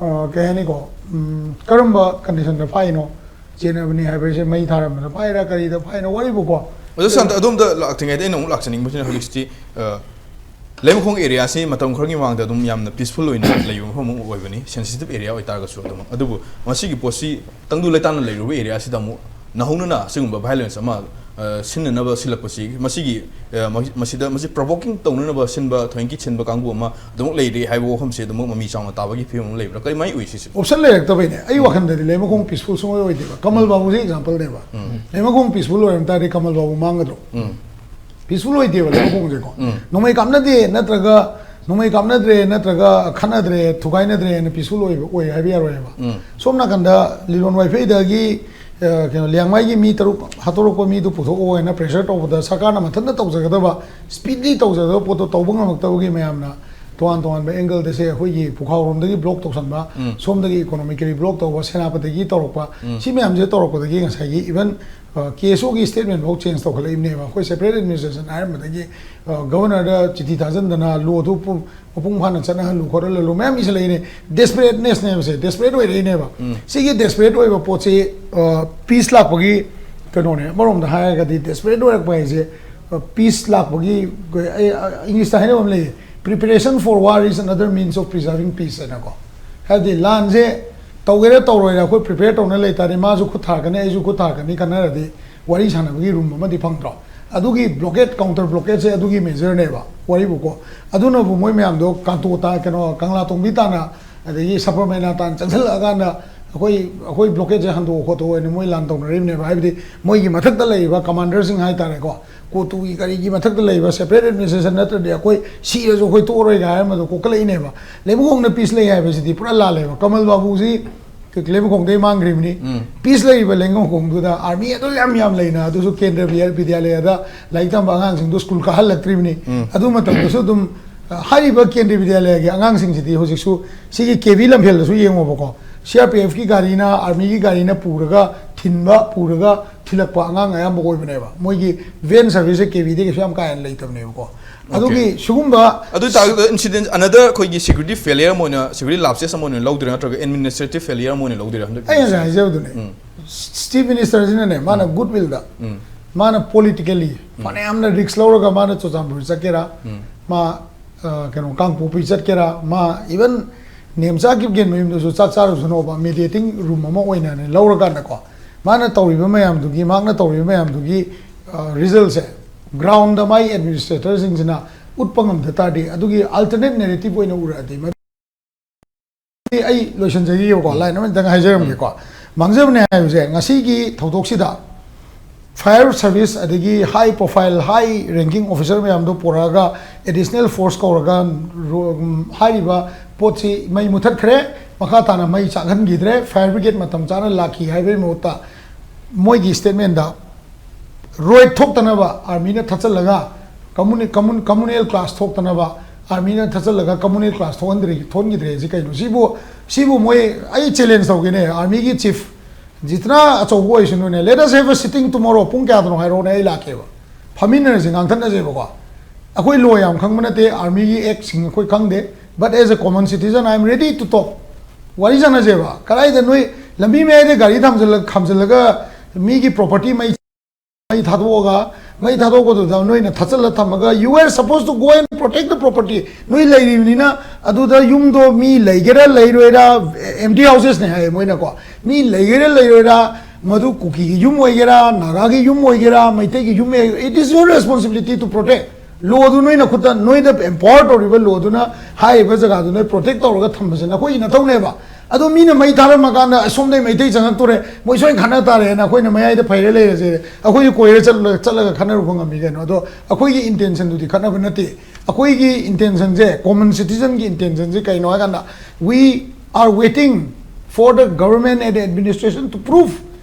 ꯑ, ꯀꯩ ꯍꯥꯏꯅꯤꯀꯣ, ꯎꯝ, ꯀꯔꯝꯕ ꯀꯟꯗꯤꯁꯟꯗ ꯐꯥꯏꯅꯣ? ꯆꯦꯟꯅꯕꯅꯤ ꯍꯥꯏꯕꯁꯦ ꯃꯩ ꯊꯥꯔꯝꯕꯗ ꯐꯥꯏꯔꯥ ꯀꯔꯤꯗ ꯐꯥꯏꯅꯣ ꯋꯥꯔꯤꯕꯨꯀꯣ꯫ ꯑꯗꯣ ꯁꯥꯔ, ꯑꯗꯣꯝꯗ ꯂꯥꯛꯇ꯭ꯔꯤꯉꯩꯗ ꯑꯩꯅ ꯑꯃꯨꯛ ꯂꯥꯛꯆꯅꯤꯡꯕꯁꯤꯅ ꯍꯧꯖꯤꯛꯁꯤ, ꯑ, ꯂꯩꯃꯈꯣꯡ ꯑꯦꯔꯤꯌꯥꯁꯤ ꯃꯇꯝ ꯈꯔꯒꯤ ꯃꯃꯥꯡꯗ ꯑꯗꯨꯝ ꯌꯥꯝꯅ ꯄꯤꯁꯐꯨꯜ ꯑꯣꯏꯅ ꯂꯩꯕ ꯃꯐꯝ ꯑꯃ ꯑꯣꯏꯕꯅꯤ, ꯁꯦꯟꯁꯤꯇꯤꯞ ꯑꯦꯔꯤꯌꯥ ꯑꯣꯏꯇꯥꯔꯒꯁꯨ꯫ ꯑꯗꯨꯝ ꯑꯗꯨꯕꯨ ꯃꯁꯤꯒꯤ ꯄꯣꯠꯁꯤ ꯇꯪꯗꯨ ꯂꯩꯇꯥꯅ ꯂꯩꯔꯨꯕ ꯑꯦꯔꯤꯌꯥꯁꯤꯗ ꯑꯃꯨꯛ ꯅꯧꯍꯧꯅꯅ ꯑꯁꯤꯒꯨꯝꯕ ꯚꯥꯏꯑꯣꯂꯦꯟꯁ ꯑꯃ, ꯑ, ꯁꯤꯟꯅꯅꯕ ꯁꯤꯜꯂꯛꯄꯁꯤ, ꯃꯁꯤꯒꯤ, ꯑ, ꯃ-, ꯃꯁꯤꯗ, ꯃꯁꯤ ꯄ꯭ꯔꯣꯚꯣꯀꯤꯡ ꯇꯧꯅꯅꯕ ꯁꯤꯟꯕ, ꯊꯣꯏꯅꯀꯤ ꯁꯤꯟꯕ ꯀꯥꯡꯕꯨ ꯑꯃ ꯑꯗꯨꯃꯛ ꯂꯩꯔꯤ ꯍꯥꯏꯕ ꯋꯥꯐꯝꯁꯤ ꯑꯗꯨꯃꯛ ꯃꯃꯤ ꯆꯥꯎꯅ ꯇꯥꯕꯒꯤ ꯐꯤꯕꯝ ꯑꯃ ꯂꯩꯕ꯭ꯔꯥ? ꯀꯔꯤꯃꯥꯏꯅ ꯎꯏ ꯁꯤꯁꯦ? ꯑꯣꯞꯁꯟ ꯂꯩꯔꯛꯇꯕꯩꯅꯦ꯫ ꯑꯩ ꯋꯥꯈꯟꯗꯗꯤ ꯂꯩꯃꯈꯣꯡ ꯄꯤꯁꯐꯨꯜ ꯁꯨꯡꯑꯣꯏ ꯑꯣꯏꯗꯦꯕ꯫ ꯀꯃꯜ ꯕꯥꯕꯨꯁꯤ ꯑꯦꯛꯖꯥꯝꯄꯜꯅꯦꯕ꯫ ꯎꯝ꯫ ꯂꯩꯃꯈꯣꯡ ꯄꯤꯁꯐꯨꯜ ꯑꯣꯏꯔꯝ ꯇꯥꯔꯗꯤ ꯀꯃꯜ ꯕꯥꯕꯨ ꯃꯥꯡꯒꯗ꯭ꯔꯣ? ꯎꯝ꯫ ꯄꯤꯁꯐꯨꯜ ꯑꯣꯏꯗꯦꯕ ꯂꯩꯃꯈꯣꯡꯁꯦꯀꯣ꯫ ꯎꯝ꯫ ꯅꯣꯡꯃꯩ ꯀꯥꯞꯅꯗꯦ ꯅꯠꯇ꯭ꯔꯒ ꯅꯣꯡꯃꯩ ꯀꯥꯞꯅꯗ꯭ꯔꯦ ꯅꯠꯇ꯭ꯔꯒ ꯈꯠꯅꯗ꯭ꯔꯦ, ꯊꯨꯒꯥꯏꯅꯗ꯭ꯔꯦꯅ ꯄꯤꯁꯐꯨꯜ ꯑꯣꯏꯕ, ꯑꯣꯏ ꯍꯥꯏꯕ ꯌꯥꯔꯣꯏꯕ꯫ ꯎꯝ꯫ ꯁꯣꯝ ꯅꯥꯀꯟꯗ ꯂꯤꯂꯣꯡ ꯋꯥꯏꯐꯩꯗꯒꯤ, ꯑ, ꯀꯩꯅꯣ, ꯂꯤꯌꯥꯡꯃꯩꯒꯤ ꯃꯤ ꯇꯔꯨꯛ ꯍꯥꯠꯇꯣꯔꯛꯄ ꯃꯤꯗꯨ ꯄꯨꯊꯣꯛꯑꯣ ꯍꯥꯏꯅ ꯄ꯭ꯔꯦꯁꯔ ꯇꯧꯕꯗ ꯁꯔꯀꯥꯔꯅ ꯃꯊꯟꯇ ꯇꯧꯖꯒꯗꯕ, ꯁ꯭ꯄꯤꯗꯂꯤ ꯇꯧꯖꯒꯗꯕ ꯄꯣꯠꯇꯣ ꯇꯧꯕ ꯉꯝꯃꯛꯇꯕꯒꯤ ꯃꯌꯥꯝꯅ ꯇꯣꯉꯥꯟ ꯇꯣꯉꯥꯟꯕ ꯑꯦꯡꯒꯜꯗ ꯁꯦ ꯑꯩꯈꯣꯏꯒꯤ ꯄꯨꯈꯥꯎꯔꯣꯝꯗꯒꯤ ꯕ꯭ꯂꯣꯛ ꯇꯧꯁꯟꯕ, ꯎꯝ꯫ ꯁꯣꯝꯗꯒꯤ ꯏꯀꯣꯅꯣꯃꯤꯀꯦꯂꯤ ꯕ꯭ꯂꯣꯛ ꯇꯧꯕ, ꯁꯦꯅꯥꯄꯇꯤꯒꯤ ꯇꯧꯔꯛꯄ, ꯎꯝ꯫ ꯁꯤ ꯃꯌꯥꯝꯁꯦ ꯇꯧꯔꯛꯄꯗꯒꯤ ꯉꯁꯥꯏꯒꯤ ꯏꯚꯟ, ꯑ, ꯀꯦ ꯑꯦꯁ ꯑꯣꯒꯤ ꯁ꯭ꯇꯦꯠꯃꯦꯟꯐꯥꯎ ꯆꯦꯟꯖ ꯇꯧꯈꯠꯂꯛꯏꯕꯅꯦꯕ꯫ ꯑꯩꯈꯣꯏ ꯁꯦꯄꯔꯦꯠ ꯑꯦꯗꯃꯤꯅꯤꯁꯇ꯭ꯔꯦꯁꯟ ꯍꯥꯏꯔꯝꯕꯗꯒꯤ, ꯑ, ꯒꯕꯔꯅꯔꯗ ꯆꯤꯊꯤ ꯊꯥꯖꯟꯗꯅ ꯂꯣꯗꯨ ꯄꯨ-, ꯃꯄꯨꯡ ꯐꯥꯅ ꯆꯠꯅꯍꯜꯂꯨ ꯈꯣꯠꯍꯜꯂꯨ ꯃꯌꯥꯝ ꯏꯁꯜꯂꯛꯏꯅꯦ꯫ ꯗꯦꯁꯄꯔꯦꯠꯅꯦꯁꯅꯦꯕꯁꯦ, ꯗꯦꯁꯄꯔꯦꯠ ꯑꯣꯏꯔꯛꯏꯅꯦꯕ꯫ ꯎꯝ꯫ ꯁꯤꯒꯤ ꯗꯦꯁꯄꯔꯦꯠ ꯑꯣꯏꯕ ꯄꯣꯠꯁꯤ, ꯑ, ꯄꯤꯁ ꯂꯥꯛꯄꯒꯤ ꯀꯩꯅꯣꯅꯦ꯫ ꯑꯃꯔꯣꯝꯗ ꯍꯥꯏꯔꯒꯗꯤ ꯗꯦꯁꯄꯔꯦꯠ ꯑꯣꯏꯔꯛꯄ ꯍꯥꯏꯁꯦ, ꯑ, ꯄꯤꯁ ꯂꯥꯛꯄꯒꯤ, ꯑꯩ, ꯑ, ꯏꯪꯂꯤꯁꯇ ꯍꯥꯏꯅꯕ ꯑꯃ ꯂꯩꯌꯦ, "Preparation for war is another means of preserving peace" ꯍꯥꯏꯅꯀꯣ꯫ ꯍꯥꯏꯕꯗꯤ ꯂꯥꯟꯁꯦ ꯇꯧꯒꯦꯔꯥ ꯇꯧꯔꯣꯏꯔꯥ ꯑꯩꯈꯣꯏ ꯄ꯭ꯔꯤꯄꯦꯌꯔ ꯇꯧꯅ ꯂꯩꯇꯥꯔꯗꯤ ꯃꯥꯁꯨ ꯈꯨꯠ ꯊꯥꯔꯛꯀꯅꯤ, ꯑꯩꯁꯨ ꯈꯨꯠ ꯊꯥꯔꯛꯀꯅꯤ ꯈꯟꯅꯔꯗꯤ ꯋꯥꯔꯤ ꯁꯥꯟꯅꯕꯒꯤ ꯔꯨꯝ ꯑꯃꯗꯤ ꯐꯪꯗ꯭ꯔꯣ? ꯑꯗꯨꯒꯤ ꯕ꯭ꯂꯣꯀꯦꯠ, ꯀꯥꯎꯟꯇꯔ ꯕ꯭ꯂꯣꯀꯦꯠꯁꯦ ꯑꯗꯨꯒꯤ ꯃꯦꯖꯔꯅꯦꯕ ꯋꯥꯔꯤꯕꯨꯀꯣ꯫ ꯑꯗꯨꯅꯕꯨ ꯃꯣꯏ ꯃꯌꯥꯝꯗꯣ ꯀꯥꯟꯇꯣ ꯇꯥ-, ꯀꯩꯅꯣ, ꯀꯪꯂꯥ ꯇꯣꯡꯕꯤ ꯇꯥꯅ, ꯑꯗꯒꯤ ꯁꯕꯔꯃꯩꯅꯥ ꯇꯥꯟ ꯆꯪꯁꯤꯜꯂꯛꯑꯀꯥꯟꯗ ꯑꯩꯈꯣꯏ, ꯑꯩꯈꯣꯏ ꯕ꯭ꯂꯣꯀꯦꯠꯁꯦ ꯍꯟꯗꯣꯛꯑꯣ ꯈꯣꯠꯇꯣꯛꯑꯣ ꯍꯥꯏꯅ ꯃꯣꯏ ꯂꯥꯟ ꯇꯧꯅꯔꯤꯕꯅꯦꯕ꯫ ꯍꯥꯏꯕꯗꯤ ꯃꯣꯏꯒꯤ ꯃꯊꯛꯇ ꯂꯩꯔꯤꯕ ꯀꯃꯥꯟꯗꯔꯁꯤꯡ ꯍꯥꯏꯇꯥꯔꯦꯀꯣ, ꯀꯣꯇꯨꯒꯤ ꯀꯔꯤꯒꯤ ꯃꯊꯛꯇ ꯂꯩꯕ ꯁꯦꯄꯔꯦꯠ ꯑꯦꯗꯃꯤꯅꯤꯁꯇ꯭ꯔꯦꯁꯟ ꯅꯠꯇ꯭ꯔꯗꯤ ꯑꯩꯈꯣꯏ ꯁꯤꯔꯁꯨ ꯑꯩꯈꯣꯏ ꯇꯣꯛꯑꯔꯣꯏ ꯀꯥꯏ ꯍꯥꯏꯔꯝꯕꯗꯣ ꯀꯣꯛꯀꯠꯂꯛꯏꯅꯦꯕ꯫ ꯂꯩꯃꯈꯣꯡꯗ ꯄꯤꯁ ꯂꯩ ꯍꯥꯏꯕꯁꯤꯗꯤ ꯄꯨꯔꯥ ꯂꯥꯜꯂꯦꯕ꯫ ꯀꯃꯜ ꯕꯥꯕꯨꯁꯤ ꯂꯩꯃꯈꯣꯡꯗꯩ ꯃꯥꯡꯈ꯭ꯔꯤꯕꯅꯤ꯫ ꯎꯝ꯫ ꯄꯤꯁ ꯂꯩꯔꯤꯕ ꯂꯩꯃꯈꯣꯡꯗꯨꯗ ꯑꯥꯔꯃꯤ ꯑꯗꯨ ꯌꯥꯝ ꯌꯥꯝ ꯂꯩꯅ, ꯑꯗꯨꯁꯨ ꯀꯦꯟꯗ꯭ꯔ ꯕꯤꯗ꯭ꯌꯥꯂꯌꯥꯗ ꯂꯥꯏꯔꯤꯛ ꯇꯝꯕ ꯑꯉꯥꯡꯁꯤꯡꯗꯣ ꯁ꯭ꯀꯨꯜ ꯀꯥꯍꯜꯂꯛꯇ꯭ꯔꯤꯕꯅꯤ꯫ ꯎꯝ꯫ ꯑꯗꯨ ꯃꯇꯝꯗꯁꯨ ꯑꯗꯨꯝ ꯍꯥꯏꯔꯤꯕ ꯀꯦꯟꯗ꯭ꯔꯤꯌ ꯕꯤꯗ꯭ꯌꯥꯂꯌꯒꯤ ꯑꯉꯥꯡꯁꯤꯡꯁꯤꯗꯤ ꯍꯧꯖꯤꯛꯁꯨ ꯁꯤꯒꯤ ꯀꯦ ꯚꯤ ꯂꯝꯐꯦꯜꯗꯁꯨ ꯌꯦꯡꯉꯣꯕꯀꯣ, ꯁꯤ ꯑꯥꯔ ꯄꯤ ꯑꯦꯐꯀꯤ ꯒꯥꯔꯤꯅ, ꯑꯥꯔꯃꯤꯒꯤ ꯒꯥꯔꯤꯅ ꯄꯨꯔꯒ ꯊꯤꯟꯕ, ꯄꯨꯔꯒ ꯊꯤꯜꯂꯛꯄ ꯑꯉꯥꯡ ꯑꯌꯥꯝꯕ ꯑꯣꯏꯕꯅꯦꯕ꯫ ꯃꯣꯏꯒꯤ ꯚꯦꯟ ꯁꯔꯚꯤꯁꯁꯦ ꯀꯦ ꯚꯤꯗꯒꯤ ꯀꯩꯁꯨ ꯌꯥꯝ ꯀꯥ ꯍꯦꯟꯅ ꯂꯩꯇꯕꯅꯦꯕꯀꯣ꯫ ꯑꯗꯨꯒꯤ ꯁꯤꯒꯨꯝꯕ ꯑꯗꯨ ꯑꯣꯏꯇꯥꯔꯒꯗꯤ incident, another ꯑꯩꯈꯣꯏꯒꯤ security failure ꯑꯃ ꯑꯣꯏꯅ, security lapses ꯑꯃ ꯑꯣꯏꯅ ꯂꯧꯗꯣꯏꯔꯥ, ꯅꯠꯇ꯭ꯔꯒ administrative failure ꯑꯃ ꯑꯣꯏꯅ ꯂꯧꯗꯣꯏꯔꯥ ꯍꯟꯗꯛ? ꯑꯩ ꯉꯁꯥꯏ ꯍꯥꯏꯖꯕꯗꯨꯅꯦ, ꯎꯝ꯫ ꯆꯤꯐ ꯃꯤꯅꯤꯁꯇꯔꯁꯤꯅꯅꯦ, ꯃꯥꯅ ꯎꯝ꯫ ꯒꯨꯗ ꯋꯤꯜꯗ, ꯎꯝ꯫ ꯃꯥꯅ ꯄꯣꯂꯤꯇꯤꯀꯦꯂꯤ ꯎꯝ꯫ ꯐꯅꯌꯥꯝꯅ ꯔꯤꯛꯁ ꯂꯧꯔꯒ ꯃꯥꯅ ꯆꯨꯔꯆꯥꯟꯄꯨꯔ ꯆꯠꯀꯦꯔꯥ, ꯎꯝ꯫ ꯃꯥ, ꯑ, ꯀꯩꯅꯣ, ꯀꯥꯡꯄꯣꯛꯄꯤ ꯆꯠꯀꯦꯔꯥ, ꯃꯥ ꯏꯚꯟ ꯅꯦꯝꯆꯥ ꯀꯤꯞꯒꯦꯟ ꯃꯌꯨꯝꯗꯁꯨ ꯆꯥꯛ ꯆꯥꯔꯨꯁꯅꯣꯕ, ꯃꯦꯗꯤꯌꯦꯇꯤꯡ ꯔꯨꯝ ꯑꯃ ꯑꯣꯏꯅꯅꯦ ꯂꯧꯔꯀꯥꯟꯗꯀꯣ, ꯃꯥꯅ ꯇꯧꯔꯤꯕ ꯃꯌꯥꯝꯗꯨꯒꯤ, ꯃꯍꯥꯛꯅ ꯇꯧꯔꯤꯕ ꯃꯌꯥꯝꯗꯨꯒꯤ, ꯑ, ꯔꯤꯖꯜꯁꯦ ꯒ꯭ꯔꯥꯎꯟꯗ ꯃꯥꯏ ꯑꯦꯗꯃꯤꯅꯤꯁꯇ꯭ꯔꯦꯇꯔꯁꯤꯡꯁꯤꯅ ꯎꯠꯄ ꯉꯝꯗ ꯇꯥꯔꯗꯤ, ꯑꯗꯨꯒꯤ ꯑꯜꯇꯔꯅꯦꯠ ꯅꯦꯔꯦꯇꯤꯞ ꯑꯣꯏꯅ ꯎꯔꯛꯑꯗꯤ, ꯃꯗꯨ ꯑꯩ ꯂꯣꯏꯁꯤꯟꯖꯒꯦꯕꯀꯣ, ꯎꯝ꯫ ꯂꯥꯏꯟ ꯑꯃꯅꯤꯇꯪ ꯍꯥꯏꯖꯔꯝꯒꯦꯀꯣ꯫ ꯎꯝ꯫ ꯃꯥꯡꯖꯕꯅꯦ ꯍꯥꯏꯕꯁꯦ, ꯉꯁꯤꯒꯤ ꯊꯧꯗꯣꯛꯁꯤꯗ ꯐꯥꯌꯔ ꯁꯔꯚꯤꯁ ꯑꯗꯒꯤ ꯍꯥꯏ ꯄ꯭ꯔꯣꯐꯥꯏꯜ, ꯍꯥꯏ ꯔꯦꯡꯀꯤꯡ ꯑꯣꯐꯤꯁꯔ ꯃꯌꯥꯝꯗꯣ ꯄꯨꯔꯛꯑꯒ, ꯑꯦꯗꯤꯁꯅꯦꯜ ꯐꯣꯔꯁ ꯀꯧꯔꯒ, ꯔꯣ-, ꯎꯝ, ꯍꯥꯏꯔꯤꯕ ꯄꯣꯠꯁꯤ ꯃꯩ ꯃꯨꯊꯠꯈ꯭ꯔꯦ, ꯃꯈꯥ ꯇꯥꯅ ꯃꯩ ꯆꯥꯛꯍꯟꯈꯤꯗ꯭ꯔꯦ, ꯐꯥꯌꯔ ꯕ꯭ꯔꯤꯒꯦꯗ ꯃꯇꯝ ꯆꯥꯅ ꯂꯥꯛꯈꯤ ꯍꯥꯏꯕꯒꯤ ꯃꯍꯨꯠꯇ, ꯃꯣꯏꯒꯤ ꯁ꯭ꯇꯦꯠꯃꯦꯟꯗ ꯔꯣꯏꯠ ꯊꯣꯛꯇꯅꯕ ꯑꯥꯔꯃꯤꯅ ꯊꯠꯆꯜꯂꯒ, ꯀꯝꯃꯨꯅꯤ-, ꯀꯝꯃꯨꯟ-, ꯀꯝꯃꯨꯅꯦꯜ ꯀ꯭ꯂꯥꯁ ꯊꯣꯛꯇꯅꯕ ꯑꯥꯔꯃꯤꯅ ꯊꯠꯆꯜꯂꯒ ꯀꯝꯃꯨꯅꯦꯜ ꯀ꯭ꯂꯥꯁ ꯊꯣꯛꯍꯟꯗ꯭ꯔꯤ-, ꯊꯣꯛꯍꯟꯈꯤꯗ꯭ꯔꯦ ꯍꯥꯏꯁꯤ ꯀꯩꯅꯣ? ꯁꯤꯕꯨ, ꯁꯤꯕꯨ ꯃꯣꯏ, ꯑꯩ ꯆꯦꯂꯦꯟꯖ ꯇꯧꯒꯦꯅꯦ, ꯑꯥꯔꯃꯤꯒꯤ ꯆꯤꯐ ꯖꯤꯇꯅ ꯑꯆꯧꯕ ꯑꯣꯏꯁꯅꯨꯅꯦ, let us have a sitting tomorrow, ꯄꯨꯡ ꯀꯌꯥꯗꯅꯣ ꯍꯥꯏꯔꯛꯑꯣꯅꯦ, ꯑꯩ ꯂꯥꯛꯀꯦꯕ, ꯐꯝꯃꯤꯟꯅꯔꯁꯦ, ꯉꯥꯡꯊꯠꯅꯁꯦꯕꯀꯣ꯫ ꯑꯩꯈꯣꯏ ꯂꯣ ꯌꯥꯝ ꯈꯪꯕ ꯅꯠꯇꯦ, ꯑꯥꯔꯃꯤꯒꯤ ꯑꯦꯛꯁꯤꯡ ꯑꯩꯈꯣꯏ ꯈꯪꯗꯦ, but as a common citizen I am ready to talk꯫ ꯋꯥꯔꯤ ꯁꯥꯟꯅꯁꯦꯕ꯫ ꯀꯗꯥꯏꯗ ꯅꯣꯏ ꯂꯝꯕꯤ ꯃꯌꯥꯏꯗ ꯒꯥꯔꯤ ꯊꯝꯖꯜꯂ-, ꯈꯥꯝꯖꯜꯂꯒ ꯃꯤꯒꯤ ꯄ꯭ꯔꯣꯄꯔꯇꯤ ꯃꯩ, ꯃꯩ ꯊꯥꯗꯣꯛꯑꯒ, ꯃꯩ ꯊꯥꯗꯣꯛꯄꯗꯨꯗ ꯅꯣꯏꯅ ꯊꯥꯠꯆꯜꯂ ꯊꯝꯃꯒ, you are supposed to go and protect the property꯫ ꯅꯣꯏ ꯂꯩꯔꯤꯕꯅꯤꯅ ꯑꯗꯨꯗ ꯌꯨꯝꯗꯣ ꯃꯤ ꯂꯩꯒꯦꯔꯥ ꯂꯩꯔꯣꯏꯔꯥ, empty housesꯅꯦ ꯍꯥꯏꯌꯦ ꯃꯣꯏꯅꯀꯣ꯫ ꯃꯤ ꯂꯩꯒꯦꯔꯥ ꯂꯩꯔꯣꯏꯔꯥ, ꯃꯗꯨ ꯀꯨꯀꯤꯒꯤ ꯌꯨꯝ ꯑꯣꯏꯒꯦꯔꯥ, ꯅꯥꯒꯥꯒꯤ ꯌꯨꯝ ꯑꯣꯏꯒꯦꯔꯥ, ꯃꯩꯇꯩꯒꯤ ꯌꯨꯝ ꯑꯣꯏꯒꯦꯔꯥ, it is your responsibility to protect꯫ ꯂꯣꯗꯨ ꯅꯣꯏꯅ ꯈꯨꯠꯇ, ꯅꯣꯏꯗ ꯑꯦꯝꯄꯥꯋꯔ ꯇꯧꯔꯤꯕ ꯂꯣꯗꯨꯅ ꯍꯥꯏꯔꯤꯕ ꯖꯒꯥꯗꯨ ꯅꯣꯏ ꯄ꯭ꯔꯣꯇꯦꯛ ꯇꯧꯔꯒ ꯊꯝꯕꯁꯦ ꯅꯈꯣꯏꯒꯤ ꯅꯊꯧꯅꯦꯕ꯫ ꯑꯗꯣ ꯃꯤꯅ ꯃꯩ ꯊꯥꯔꯝꯃꯀꯥꯟꯗ, "ꯑꯁꯣꯝꯗꯩ ꯃꯩꯇꯩ ꯆꯪꯉꯛꯇꯣꯔꯦ, ꯃꯣꯏ ꯁꯣꯏꯅ ꯈꯠꯅ ꯇꯥꯔꯦꯅ" ꯑꯩꯈꯣꯏꯅ ꯃꯌꯥꯏꯗ ꯐꯩꯔ ꯂꯩꯔꯁꯦ, ꯑꯩꯈꯣꯏꯁꯨ ꯀꯣꯏꯔ ꯆꯠꯂ-, ꯆꯠꯂꯒ ꯈꯠꯅꯔꯨꯕ ꯉꯝꯃꯤ ꯀꯩꯅꯣ꯫ ꯑꯗꯣ ꯑꯩꯈꯣꯏꯒꯤ ꯏꯟꯇꯦꯟꯁꯟꯗꯨꯗꯤ ꯈꯠꯅꯕ ꯅꯠꯇꯦ꯫ ꯑꯩꯈꯣꯏꯒꯤ ꯏꯟꯇꯦꯟꯁꯟꯁꯦ, ꯀꯣꯃꯟ ꯁꯤꯇꯤꯖꯟꯒꯤ ꯏꯟꯇꯦꯟꯁꯟꯁꯦ ꯀꯩꯅꯣ ꯍꯥꯏꯀꯥꯟꯗ, we are waiting for the government and the administration to prove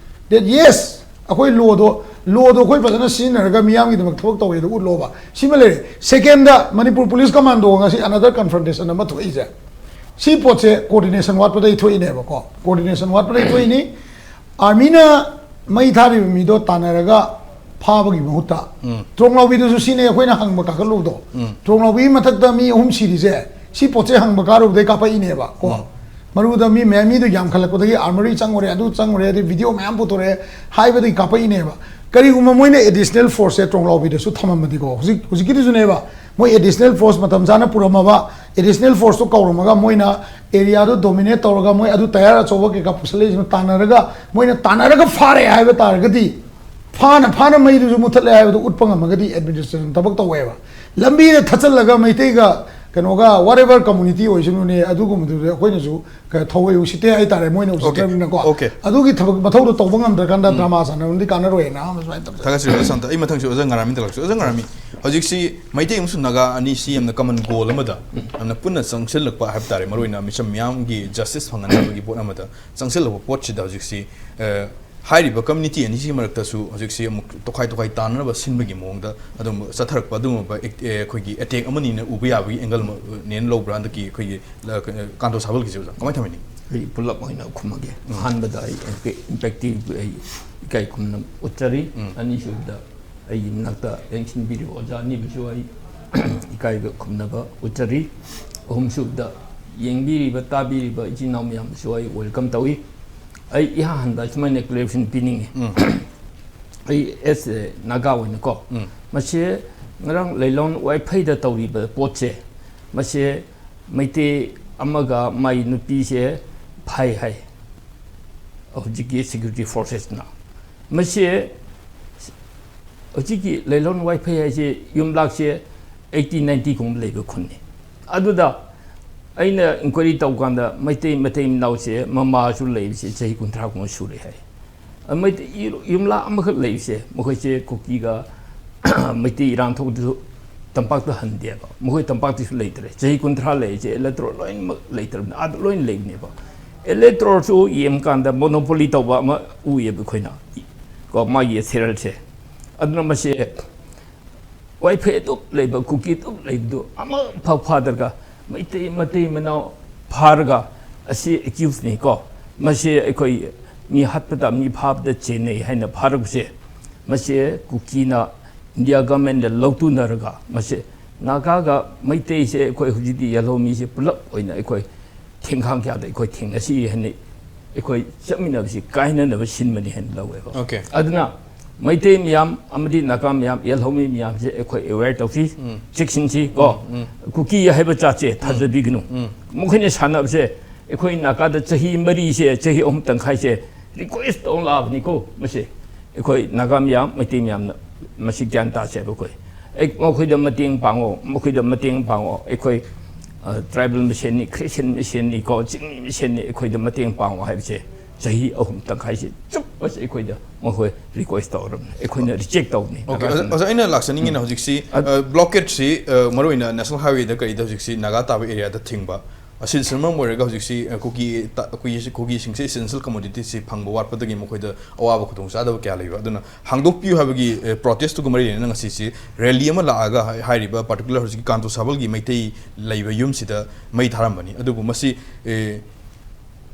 that yes, ꯑꯩꯈꯣꯏ ꯂꯣꯗꯣ ꯂꯣꯗꯣ ꯑꯩꯈꯣꯏ ꯐꯖꯅ ꯁꯤꯖꯤꯟꯅꯔꯒ ꯃꯤꯌꯥꯝꯒꯤꯗꯃꯛ ꯊꯕꯛ ꯇꯧꯋꯦꯗꯣ ꯎꯠꯂꯣꯕ꯫ ꯁꯤꯃ ꯂꯩꯔꯦ꯫ ꯁꯦꯀꯦꯟꯗ, ꯃꯅꯤꯄꯨꯔ ꯄꯨꯂꯤꯁ ꯀꯃꯥꯟꯗꯣ ꯉꯁꯤ another confrontation ꯑꯃ ꯊꯣꯛꯏꯁꯦ, ꯁꯤ ꯄꯣꯠꯁꯦ coordination ꯋꯥꯠꯄꯗꯒꯤ ꯊꯣꯛꯏꯅꯦꯕꯀꯣ꯫ Coordination ꯋꯥꯠꯄꯗꯒꯤ ꯊꯣꯛꯏꯅꯤ꯫ ꯑꯥꯔꯃꯤꯅ ꯃꯩ ꯊꯥꯔꯤꯕ ꯃꯤꯗꯣ ꯇꯥꯟꯅꯔꯒ ꯐꯥꯕꯒꯤ ꯃꯍꯨꯠꯇ, ꯎꯝ꯫ ꯇ꯭ꯔꯣꯡꯂꯥꯎꯕꯤꯗꯨꯁꯨ ꯁꯤꯅꯦ ꯑꯩꯈꯣꯏꯅ ꯍꯪꯕ ꯀꯥꯈꯠꯂꯨꯕꯗꯣ꯫ ꯎꯝ꯫ ꯇ꯭ꯔꯣꯡꯂꯥꯎꯕꯤꯒꯤ ꯃꯊꯛꯇ ꯃꯤ ꯑꯍꯨꯝ ꯁꯤꯔꯤꯁꯦ, ꯁꯤ ꯄꯣꯠꯁꯦ ꯍꯪꯕ ꯀꯥꯔꯨꯕꯗꯩ ꯀꯥꯞꯄꯛꯏꯅꯦꯕ ꯀꯣ꯫ ꯎꯝ꯫ ꯃꯔꯨꯗ ꯃꯤ ꯃꯌꯥꯝ, ꯃꯤꯗꯣ ꯌꯥꯝꯈꯠꯂꯛꯄꯗꯒꯤ armoury ꯆꯪꯉꯨꯔꯦ, ꯑꯗꯨ ꯆꯪꯉꯨꯔꯦ, ꯑꯗꯩ video ꯃꯌꯥꯝ ꯄꯨꯊꯣꯔꯛꯑꯦ ꯍꯥꯏꯕꯗꯒꯤ ꯀꯥꯞꯄꯛꯏꯅꯦꯕ꯫ ꯀꯔꯤꯒꯨꯝꯕ ꯃꯣꯏꯅ additional forceꯁꯦ ꯇ꯭ꯔꯣꯡꯂꯥꯎꯕꯤꯗꯁꯨ ꯊꯝꯃꯝꯃꯗꯤꯀꯣ, ꯍꯧꯖꯤꯛ, ꯍꯧꯖꯤꯛꯀꯤꯗꯨꯁꯨꯅꯦꯕ, ꯃꯣꯏ additional force ꯃꯇꯝ ꯆꯥꯅ ꯄꯨꯔꯝꯃꯕ, additional forceꯇꯣ ꯀꯧꯔꯝꯃꯒ ꯃꯣꯏꯅ areaꯗꯣ dominate ꯇꯧꯔꯒ, ꯃꯣꯏ ꯑꯗꯨ ꯇꯌꯥꯔ ꯑꯆꯧꯕ ꯀꯩꯀꯥ ꯄꯨꯁꯜꯂꯛꯏꯁꯤꯅ ꯇꯥꯟꯅꯔꯒ, ꯃꯣꯏꯅ ꯇꯥꯟꯅꯔꯒ ꯐꯥꯔꯦ ꯍꯥꯏꯕ ꯇꯥꯔꯒꯗꯤ, ꯐꯥꯅ ꯐꯥꯅ ꯃꯩꯗꯨꯁꯨ ꯃꯨꯊꯠꯂꯦ ꯍꯥꯏꯕꯗꯨ ꯎꯠꯄ ꯉꯝꯃꯒꯗꯤ administration ꯊꯕꯛ ꯇꯧꯋꯦꯕ꯫ ꯂꯝꯕꯤꯗ ꯊꯠꯆꯜꯂꯒ ꯃꯩꯇꯩꯒ ꯀꯩꯅꯣꯒ whatever community ꯑꯣꯏꯁꯅꯨꯅꯦ, ꯑꯗꯨꯒꯨꯝꯕꯗꯨꯗꯤ ꯑꯩꯈꯣꯏꯅꯁꯨ ꯀ-, ꯊꯧꯑꯣꯏ ꯎꯁꯤꯠꯇꯦ ꯍꯥꯏꯇꯥꯔꯦ, ꯃꯣꯏꯅ ꯎꯁꯤꯠꯇ꯭ꯔꯕꯅꯤꯅꯀꯣ꯫ Okay. ꯑꯗꯨꯒꯤ ꯊꯕꯛ, ꯃꯊꯧꯗꯣ ꯇꯧꯕ ꯉꯝꯗ꯭ꯔꯀꯥꯟꯗ ꯎꯝ꯫ ꯗ꯭ꯔꯃꯥ ꯁꯥꯟꯅꯕꯗꯤ ꯀꯥꯟꯅꯔꯣꯏꯅ ꯑꯃ ꯁꯨꯃꯥꯏꯅ ꯇꯧꯖꯩ꯫ ꯊꯥꯒꯠꯆꯔꯤ ꯑꯣꯖꯥ ꯁꯥꯟꯇ꯫ ꯑꯩ ꯃꯊꯪꯁꯤ ꯑꯣꯖꯥ ꯉꯔꯥꯃꯤꯗ ꯂꯥꯛꯆ-, ꯑꯣꯖꯥ ꯉꯔꯥꯃꯤ, ꯍꯧꯖꯤꯛꯁꯤ ꯃꯩꯇꯩ ꯑꯃꯁꯨꯡ ꯅꯥꯒꯥ ꯑꯅꯤꯁꯤ ꯌꯥꯝꯅ common goal ꯑꯃꯗ ꯌꯥꯝꯅ ꯄꯨꯟꯅ ꯆꯪꯁꯤꯜꯂꯛꯄ ꯍꯥꯏꯕ ꯇꯥꯔꯦ, ꯃꯔꯨꯑꯣꯏꯅ ꯃꯤꯆꯝ ꯃꯤꯌꯥꯝꯒꯤ justice ꯐꯪꯍꯟꯅꯕꯒꯤ ꯄꯣꯠ ꯑꯃꯗ ꯆꯪꯁꯤꯜꯂꯛꯄ ꯄꯣꯠꯁꯤꯗ ꯍꯧꯖꯤꯛꯁꯤ, ꯑ, ꯍꯥꯏꯔꯤꯕ community ꯑꯅꯤꯁꯤꯒꯤ ꯃꯔꯛꯇꯁꯨ ꯍꯧꯖꯤꯛꯁꯤ ꯑꯃꯨꯛ ꯇꯣꯈꯥꯏ ꯇꯣꯈꯥꯏ ꯇꯥꯟꯅꯅꯕ ꯁꯤꯟꯕꯒꯤ ꯃꯑꯣꯡꯗ ꯑꯗꯨꯝ ꯆꯠꯊꯔꯛꯄ ꯑꯗꯨꯒꯨꯝꯕ ꯑꯦꯛ-, ꯑꯦ, ꯑꯩꯈꯣꯏꯒꯤ attack ꯑꯃꯅꯤꯅ ꯎꯕ ꯌꯥꯕꯒꯤ angle ꯑꯃꯅꯦꯅ ꯂꯧꯕ꯭ꯔꯥ ꯍꯟꯗꯛꯀꯤ ꯑꯩꯈꯣꯏꯒꯤ, ꯑ, ꯀ-, ꯀꯥꯟꯇꯣ ꯁꯥꯕꯜꯒꯤꯁꯦ ꯑꯣꯖꯥ? ꯀꯃꯥꯏꯅ ꯊꯝꯕꯤꯅꯤ? ꯑꯩ ꯄꯨꯂꯞ ꯑꯣꯏꯅ ꯈꯨꯝꯃꯒꯦ꯫ ꯎꯝ꯫ ꯑꯍꯥꯟꯕꯗ ꯑꯩ impactive ꯑꯩ ꯏꯀꯥꯏ ꯈꯨꯝꯅꯕ ꯎꯠꯆꯔꯤ꯫ ꯎꯝ꯫ ꯑꯅꯤꯁꯨꯕꯗ ꯑꯩꯒꯤ ꯃꯅꯥꯛꯇ ꯌꯦꯡꯁꯤꯟꯕꯤꯔꯤꯕ ꯑꯣꯖꯥ ꯑꯅꯤꯕꯨꯁꯨ ꯑꯩ ꯏꯀꯥꯏꯒ ꯈꯨꯝꯅꯕ ꯎꯠꯆꯔꯤ꯫ ꯑꯍꯨꯝꯁꯨꯕꯗ ꯌꯦꯡꯕꯤꯔꯤꯕ, ꯇꯥꯕꯤꯔꯤꯕ ꯏꯆꯤꯟ ꯏꯅꯥꯎ ꯃꯌꯥꯝꯗꯁꯨ ꯑꯩ welcome ꯇꯧꯏ꯫ ꯑꯩ ꯏꯍꯥꯟ ꯍꯥꯟꯕ ꯁꯨꯃꯥꯏꯅ clarification ꯄꯤꯅꯤꯡꯉꯤ꯫ ꯎꯝ꯫ ꯑꯩ as a ꯅꯥꯒꯥ ꯑꯣꯏꯅꯀꯣ, ꯎꯝ꯫ ꯃꯁꯤ ꯉꯔꯥꯡ ꯂꯩꯂꯣꯟ ꯋꯥꯏꯐꯩꯗ ꯇꯧꯔꯤꯕ ꯄꯣꯠꯁꯦ, ꯃꯁꯤ ꯃꯩꯇꯩ ꯑꯃꯒ ꯃꯥꯏ ꯅꯨꯄꯤꯁꯦ ꯐꯩ ꯍꯥꯏ ꯍꯧꯖꯤꯛꯀꯤ security forcesꯅ꯫ ꯃꯁꯤ ꯍꯧꯖꯤꯛꯀꯤ ꯂꯩꯂꯣꯟ ꯋꯥꯏꯐꯩ ꯍꯥꯏꯁꯦ ꯌꯨꯝꯂꯥꯛꯁꯦ eighty ninety ꯒꯨꯝꯕ ꯂꯩꯕ ꯈꯨꯟꯅꯤ꯫ ꯑꯗꯨꯗ ꯑꯩꯅ inquiry ꯇꯧꯀꯥꯟꯗ ꯃꯩꯇꯩ, ꯃꯇꯩ ꯃꯅꯥꯎꯁꯦ ꯃꯃꯥꯁꯨ ꯂꯩꯕꯁꯦ ꯆꯍꯤ ꯀꯨꯟꯊ꯭ꯔꯥꯒꯨꯝꯕ ꯁꯨꯔꯦ ꯍꯥꯏ꯫ ꯃꯩꯇꯩ ꯌꯨꯝꯂꯥ ꯑꯃꯈꯛ ꯂꯩꯕꯁꯦ, ꯃꯈꯣꯏꯁꯦ ꯀꯨꯀꯤꯒ ꯃꯩꯇꯩ ꯏꯔꯥꯡ ꯊꯣꯛꯄꯗꯨꯁꯨ ꯇꯝꯄꯥꯛꯇ ꯍꯟꯗꯦꯕ꯫ ꯃꯈꯣꯏ ꯇꯝꯄꯥꯛꯇꯁꯨ ꯂꯩꯇ꯭ꯔꯦ꯫ ꯆꯍꯤ ꯀꯨꯟꯊ꯭ꯔꯥ ꯂꯩꯔꯤꯁꯦ electoral ꯂꯣꯏꯅꯃꯛ ꯂꯩꯇ꯭ꯔꯕꯅꯤ, ꯑꯥꯗ ꯂꯣꯏꯅ ꯂꯩꯕꯅꯦꯕ꯫ Electoralꯁꯨ ꯌꯦꯡꯕꯀꯥꯟꯗ monopoly ꯇꯧꯕ ꯑꯃ ꯎꯏꯌꯦꯕ ꯑꯩꯈꯣꯏꯅ꯫ ꯀꯣ, ꯃꯥꯒꯤ ꯁꯦꯔꯦꯜꯁꯦ꯫ ꯑꯗꯨꯅ ꯃꯁꯤ ꯋꯥꯏꯐꯩ ꯑꯗꯨꯝ ꯂꯩꯕ, ꯀꯨꯀꯤ ꯑꯗꯨꯝ ꯂꯩꯕꯗꯨ ꯑꯃꯐꯥꯎ ꯐꯥꯗ꯭ꯔꯒ ꯃꯩꯇꯩ, ꯃꯇꯩ ꯃꯅꯥꯎ ꯐꯥꯔꯒ, ꯑꯁꯤ ꯑꯦꯀ꯭ꯌꯨꯁꯅꯤ ꯀꯣ, ꯃꯁꯤ ꯑꯩꯈꯣꯏ ꯃꯤ ꯍꯥꯠꯄꯗ, ꯃꯤ ꯐꯥꯕꯗ ꯆꯦꯟꯅꯩ ꯍꯥꯏꯅ ꯐꯥꯔꯛꯄꯁꯦ, ꯃꯁꯤ ꯀꯨꯀꯤꯅ ꯏꯟꯗꯤꯌꯥ ꯒꯚꯔꯟꯃꯦꯟꯗ ꯂꯧꯇꯨꯅꯔꯒ, ꯃꯁꯤ ꯅꯥꯒꯥꯒ ꯃꯩꯇꯩꯁꯦ, ꯑꯩꯈꯣꯏ ꯍꯧꯖꯤꯛꯇꯤ ꯌꯦꯜꯍꯧꯃꯤꯁꯦ ꯄꯨꯂꯞ ꯑꯣꯏꯅ ꯑꯩꯈꯣꯏ ꯊꯦꯡꯈꯥꯡ ꯀꯌꯥꯗ ꯑꯩꯈꯣꯏ ꯊꯦꯡꯅꯁꯤ ꯍꯥꯏꯅ ꯑꯩꯈꯣꯏ ꯆꯠꯃꯤꯟꯅꯕꯁꯤ ꯀꯥꯏꯅꯅꯕ ꯁꯤꯟꯕꯅꯤ ꯍꯥꯏꯅ ꯂꯧꯋꯦꯕ꯫ Okay. ꯑꯗꯨꯅ ꯃꯩꯇꯩ ꯃꯤꯌꯥꯝ ꯑꯃꯗꯤ ꯅꯥꯒꯥ ꯃꯤꯌꯥꯝ, ꯌꯦꯜꯍꯧꯃꯤ ꯃꯤꯌꯥꯝꯁꯦ ꯑꯩꯈꯣꯏ ꯑꯦꯋꯦꯌꯔ ꯇꯧꯁꯤ, ꯎꯝ. ꯆꯦꯛꯁꯤꯟꯁꯤ ꯀꯣ꯫ ꯎꯝ. ꯀꯨꯀꯤ ꯍꯥꯏꯕ ꯖꯥꯠꯁꯦ ꯊꯥꯖꯕꯤꯒꯅꯨ꯫ ꯎꯝ. ꯃꯈꯣꯏꯅ ꯁꯥꯟꯅꯕꯁꯦ ꯑꯩꯈꯣꯏ ꯅꯥꯒꯥꯗ ꯆꯍꯤ ꯃꯔꯤꯁꯦ, ꯆꯍꯤ ꯑꯍꯨꯝ ꯇꯪꯈꯥꯏꯁꯦ ꯔꯤꯀ꯭ꯋꯦꯁ ꯇꯧ ꯂꯥꯛꯑꯕꯅꯤꯀꯣ꯫ ꯃꯁꯦ ꯑꯩꯈꯣꯏ ꯅꯥꯒꯥ ꯃꯤꯌꯥꯝ, ꯃꯩꯇꯩ ꯃꯤꯌꯥꯝꯅ ꯃꯁꯤ ꯒ꯭ꯌꯥꯟ ꯇꯥꯁꯦꯕ ꯑꯩꯈꯣꯏ꯫ ꯑꯩ ꯃꯈꯣꯏꯗ ꯃꯇꯦꯡ ꯄꯥꯡꯉꯣ, ꯃꯈꯣꯏꯗ ꯃꯇꯦꯡ ꯄꯥꯡꯉꯣ, ꯑꯩꯈꯣꯏ ꯇ꯭ꯔꯥꯏꯕꯦꯜ ꯃꯁꯦꯟꯅꯤ, ꯈ꯭ꯔꯤꯁꯇꯤꯌꯟ ꯃꯁꯦꯟꯅꯤ ꯀꯣ, ꯆꯤꯡꯃꯤ ꯃꯁꯦꯟꯅꯤ, ꯑꯩꯈꯣꯏꯗ ꯃꯇꯦꯡ ꯄꯥꯡꯉꯣ ꯍꯥꯏꯕꯁꯦ ꯆꯍꯤ ꯑꯍꯨꯝ ꯇꯪꯈꯥꯏꯁꯦ ꯆꯨꯞꯄꯁꯦ ꯑꯩꯈꯣꯏꯗ ꯃꯈꯣꯏ ꯔꯤꯀ꯭ꯋꯦꯁ ꯇꯧꯔꯕꯅꯤ, ꯑꯩꯈꯣꯏꯅ ꯔꯤꯖꯦꯛ ꯇꯧꯕꯅꯤ꯫ Okay, ꯑꯣꯖꯥ, ꯑꯣꯖꯥ, ꯑꯩꯅ ꯂꯥꯛꯆꯅꯤꯡꯉꯤꯅ ꯍꯧꯖꯤꯛꯁꯤ ꯑ- ꯕ꯭ꯂꯣꯀꯦꯠꯁꯤ ꯃꯔꯨꯑꯣꯏꯅ ꯅꯦꯁꯅꯦꯜ ꯍꯥꯏꯋꯦꯗ ꯀꯔꯤꯗ ꯍꯧꯖꯤꯛꯁꯤ ꯅꯥꯒꯥ ꯇꯥꯕ ꯑꯦꯔꯤꯌꯥꯗ ꯊꯤꯡꯕ, ꯑꯁꯤ ꯃꯔꯝ ꯑꯣꯏꯔꯒ ꯍꯧꯖꯤꯛꯁꯤ ꯑ, ꯀꯨꯀꯤ ꯇ- ꯀꯨꯀꯤ- ꯀꯨꯀꯤꯁꯤꯡꯁꯦ ꯏꯁꯦꯟꯁꯤꯌꯦꯜ ꯀꯃꯣꯗꯤꯇꯤꯁꯤ ꯐꯪꯕ ꯋꯥꯠꯄꯗꯒꯤ ꯃꯈꯣꯏꯗ ꯑꯋꯥꯕ ꯈꯨꯗꯣꯡꯆꯥꯗꯕ ꯀꯌꯥ ꯂꯩꯕ꯫ ꯑꯗꯨꯅ ꯍꯥꯡꯗꯣꯛꯄꯤꯌꯨ ꯍꯥꯏꯕꯒꯤ ꯄ꯭ꯔꯣꯇꯦꯁꯇꯨꯒ ꯃꯔꯤ ꯂꯩꯅꯅ ꯉꯁꯤꯁꯤ ꯔꯦꯂꯤ ꯑꯃ ꯂꯥꯛꯑꯒ ꯍꯥꯏ- ꯍꯥꯏꯔꯤꯕ ꯄꯥꯔꯇꯤꯀꯨꯂꯔ ꯍꯧꯖꯤꯛꯀꯤ ꯀꯥꯟꯇꯣ ꯁꯥꯕꯜꯒꯤ ꯃꯩꯇꯩ ꯂꯩꯕ ꯌꯨꯝꯁꯤꯗ ꯃꯩ ꯊꯥꯔꯝꯕꯅꯤ꯫ ꯑꯗꯨꯕꯨ ꯃꯁꯤ ꯑꯦ,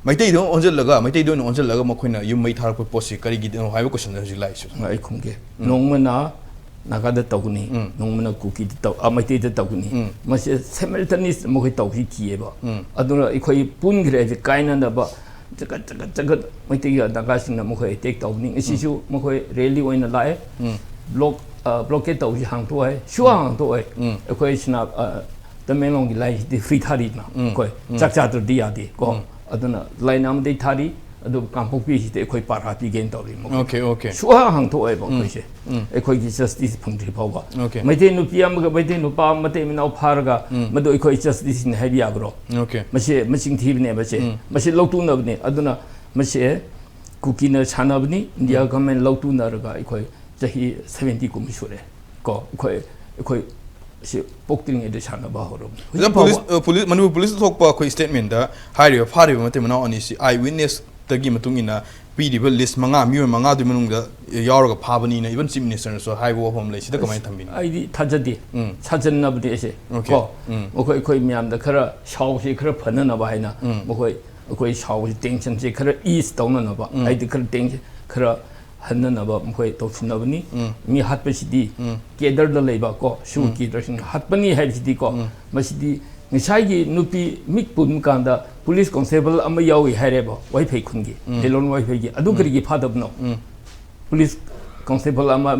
ꯃꯩꯇꯩꯗ ꯑꯣꯟꯁꯤꯜꯂꯒ, ꯃꯩꯇꯩꯗ ꯑꯣꯏꯅ ꯑꯣꯟꯁꯤꯜꯂꯒ ꯃꯈꯣꯏꯅ ꯌꯨꯝ ꯃꯩ ꯊꯥꯔꯛꯄ ꯄꯣꯠꯁꯤ ꯀꯔꯤꯒꯤꯅꯣ ꯍꯥꯏꯕ ꯀꯣꯏꯁꯟꯗ ꯍꯧꯖꯤꯛ ꯂꯥꯛꯏꯁꯤ꯫ ꯑꯩ ꯈꯨꯝꯒꯦ꯫ ꯅꯣꯡꯃꯅ ꯅꯥꯒꯥꯗ ꯇꯧꯒꯅꯤ, ꯎꯝ. ꯅꯣꯡꯃꯅ ꯀꯨꯀꯤꯗ ꯇꯧ, ꯑ, ꯃꯩꯇꯩꯗ ꯇꯧꯒꯅꯤ꯫ ꯎꯝ. ꯃꯁꯤ ꯁꯦꯃꯜꯇꯅꯤꯁ ꯃꯈꯣꯏ ꯇꯧꯁꯤ ꯀꯤꯌꯦꯕ꯫ ꯎꯝ. ꯑꯗꯨꯅ ꯑꯩꯈꯣꯏ ꯄꯨꯟꯈ꯭ꯔꯦ ꯍꯥꯏꯁꯦ ꯀꯥꯏꯅꯅꯕ ꯆꯒꯠ ꯆꯒꯠ ꯆꯒꯠ ꯃꯩꯇꯩꯒ ꯅꯥꯒꯥꯁꯤꯡꯅ ꯃꯈꯣꯏ ꯑꯦꯇꯦꯛ ꯇꯧꯒꯅꯤ꯫ ꯉꯁꯤꯁꯨ ꯃꯈꯣꯏ ꯔꯦꯂꯤ ꯑꯣꯏꯅ ꯂꯥꯛꯑꯦ꯫ ꯎꯝ. ꯕ꯭ꯂꯣꯛ, ꯑ, ꯕ꯭ꯂꯣꯀꯦꯠ ꯇꯧꯁꯤ ꯍꯥꯡꯇꯣꯛꯑꯦ, ꯁꯨꯍꯥꯡ ꯍꯥꯡꯇꯣꯛꯑꯦ꯫ ꯎꯝ. ꯑꯩꯈꯣꯏ ꯁꯤꯅ, ꯑ, ꯇꯃꯦꯡꯂꯣꯡꯒꯤ ꯂꯥꯏꯁꯤꯗꯤ ꯐ꯭ꯔꯤ ꯊꯥꯔꯤꯗꯅ ꯎꯝ. ꯑꯩꯈꯣꯏ ꯎꯝ. ꯆꯥꯛ ꯆꯥꯗ꯭ꯔꯗꯤ ꯌꯥꯗꯦ ꯀꯣ꯫ ꯎꯝ. ꯑꯗꯨꯅ ꯂꯥꯏꯟ ꯑꯃꯗꯤ ꯊꯥꯔꯤ, ꯑꯗꯨ ꯀꯥꯡꯄꯣꯛꯄꯤꯁꯤꯗꯤ ꯑꯩꯈꯣꯏ ꯄꯥꯔꯥ ꯄꯤꯒꯦꯅ ꯇꯧꯔꯤ ꯃꯈꯣꯏ꯫ Okay, okay. ꯁꯨꯍꯥꯡ ꯍꯥꯡꯇꯣꯛꯑꯦꯕ ꯑꯩꯈꯣꯏꯁꯦ꯫ ꯎꯝ. ꯑꯩꯈꯣꯏꯒꯤ ꯖꯁꯇꯤꯁ ꯐꯪꯗ꯭ꯔꯤ ꯐꯥꯎꯕ꯫ Okay. ꯃꯩꯇꯩ ꯅꯨꯄꯤ ꯑꯃꯒ ꯃꯩꯇꯩ ꯅꯨꯄꯥ ꯑꯃ ꯃꯇꯩ ꯃꯅꯥꯎ ꯐꯥꯔꯒ ꯎꯝ. ꯃꯗꯨ ꯑꯩꯈꯣꯏ ꯖꯁꯇꯤꯁꯅꯤ ꯍꯥꯏꯕ ꯌꯥꯕ꯭ꯔꯣ? Okay. ꯃꯁꯤ ꯃꯁꯤꯡ ꯊꯤꯕꯅꯦꯕ ꯁꯦ꯫ ꯎꯝ. ꯃꯁꯤ ꯂꯧꯇꯨꯅꯕꯅꯦ꯫ ꯑꯗꯨꯅ ꯃꯁꯤ ꯀꯨꯀꯤꯅ ꯁꯥꯟꯅꯕꯅꯤ, ꯏꯟꯗꯤꯌꯥ ꯒꯚꯔꯟꯃꯦꯟ ꯂꯧꯇꯨꯅꯔꯒ ꯑꯩꯈꯣꯏ ꯆꯍꯤ ꯁꯚꯦꯟꯇꯤ ꯀꯨꯝꯕ ꯁꯨꯔꯦ ꯀꯣ꯫ ꯑꯩꯈꯣꯏ, ꯑꯩꯈꯣꯏ ꯁꯤ ꯄꯣꯛꯇ꯭ꯔꯤꯉꯩꯗ ꯁꯥꯟꯅꯕ ꯍꯧꯔꯕꯅꯤ꯫ ꯑꯣꯖꯥ, ꯍꯧꯖꯤꯛ ꯄꯨꯂꯤꯁ, ꯐꯥꯎꯕ ꯑ, ꯄꯨꯂꯤꯁ, ꯃꯅꯤꯄꯨꯔ ꯄꯨꯂꯤꯁꯇ ꯊꯣꯛꯄ ꯑꯩꯈꯣꯏ ꯁ꯭ꯇꯦꯠꯃꯦꯟꯗ ꯍꯥꯏꯔꯤꯕ ꯐꯥꯔꯤꯕ ꯃꯇꯩ ꯃꯅꯥꯎ ꯑꯅꯤꯁꯤ ꯑꯥꯏ ꯋꯤꯠꯅꯦꯁ ꯇꯒꯤ ꯃꯇꯨꯡ ꯏꯟꯅ ꯄꯤꯔꯤꯕ ꯂꯤꯁ ꯃꯉꯥ, ꯃꯤꯑꯣꯏ ꯃꯉꯥꯗꯨꯒꯤ ꯃꯅꯨꯡꯗ ꯌꯥꯎꯔꯒ ꯐꯥꯕꯅꯤꯅ even Chief Minister ꯅꯁꯨ ꯍꯥꯏꯕ ꯋꯥꯐꯝ ꯑꯃ ꯂꯩ꯫ ꯁꯤꯗ ꯀꯃꯥꯏꯅ ꯊꯝꯕꯤꯅꯤ? ꯑꯩꯗꯤ ꯊꯥꯖꯗꯦ꯫ ꯎꯝ꯫ ꯁꯥꯖꯟꯅꯕꯅꯦ ꯑꯁꯦ꯫ Okay꯫ ꯀꯣ? ꯎꯝ꯫ ꯃꯈꯣꯏ, ꯑꯩꯈꯣꯏ ꯃꯌꯥꯝꯗ ꯈꯔ ꯁꯥꯎꯁꯤ ꯈꯔ ꯐꯅꯅꯕ ꯍꯥꯏꯅ ꯎꯝ꯫ ꯃꯈꯣꯏ, ꯑꯩꯈꯣꯏ ꯁꯥꯎꯁꯤ, tension ꯁꯦ ꯈꯔ ease ꯇꯧꯅꯅꯕ, ꯎꯝ꯫ ꯍꯥꯏꯗꯤ ꯈꯔ tension ꯈꯔ ꯍꯟꯅꯅꯕ ꯃꯈꯣꯏ ꯇꯧꯁꯤꯟꯅꯕꯅꯤ꯫ ꯎꯝ꯫ ꯃꯤ ꯍꯥꯠꯄꯁꯤꯗꯤ ꯎꯝ꯫ Cadre ꯗ ꯂꯩꯕ ꯀꯣ, ꯁꯨ ꯎꯝ꯫ Cadre ꯁꯤꯡ ꯍꯥꯠꯄꯅꯤ ꯍꯥꯏꯕꯁꯤꯗꯤ ꯀꯣ, ꯎꯝ꯫ ꯃꯁꯤꯗꯤ ꯉꯁꯥꯏꯒꯤ ꯅꯨꯄꯤ ꯃꯤꯛ ꯄꯨꯟꯕ ꯀꯥꯟꯗ police constable ꯑꯃ ꯌꯥꯎꯏ ꯍꯥꯏꯔꯦꯕ ꯋꯥꯏꯐꯩ ꯈꯨꯟꯒꯤ, ꯎꯝ꯫ ꯂꯤꯂꯣꯡ ꯋꯥꯏꯐꯩꯒꯤ꯫ ꯑꯗꯨ ꯎꯝ꯫ ꯀꯔꯤꯒꯤ ꯐꯥꯗꯕꯅꯣ? ꯎꯝ꯫ Police constable ꯑꯃ,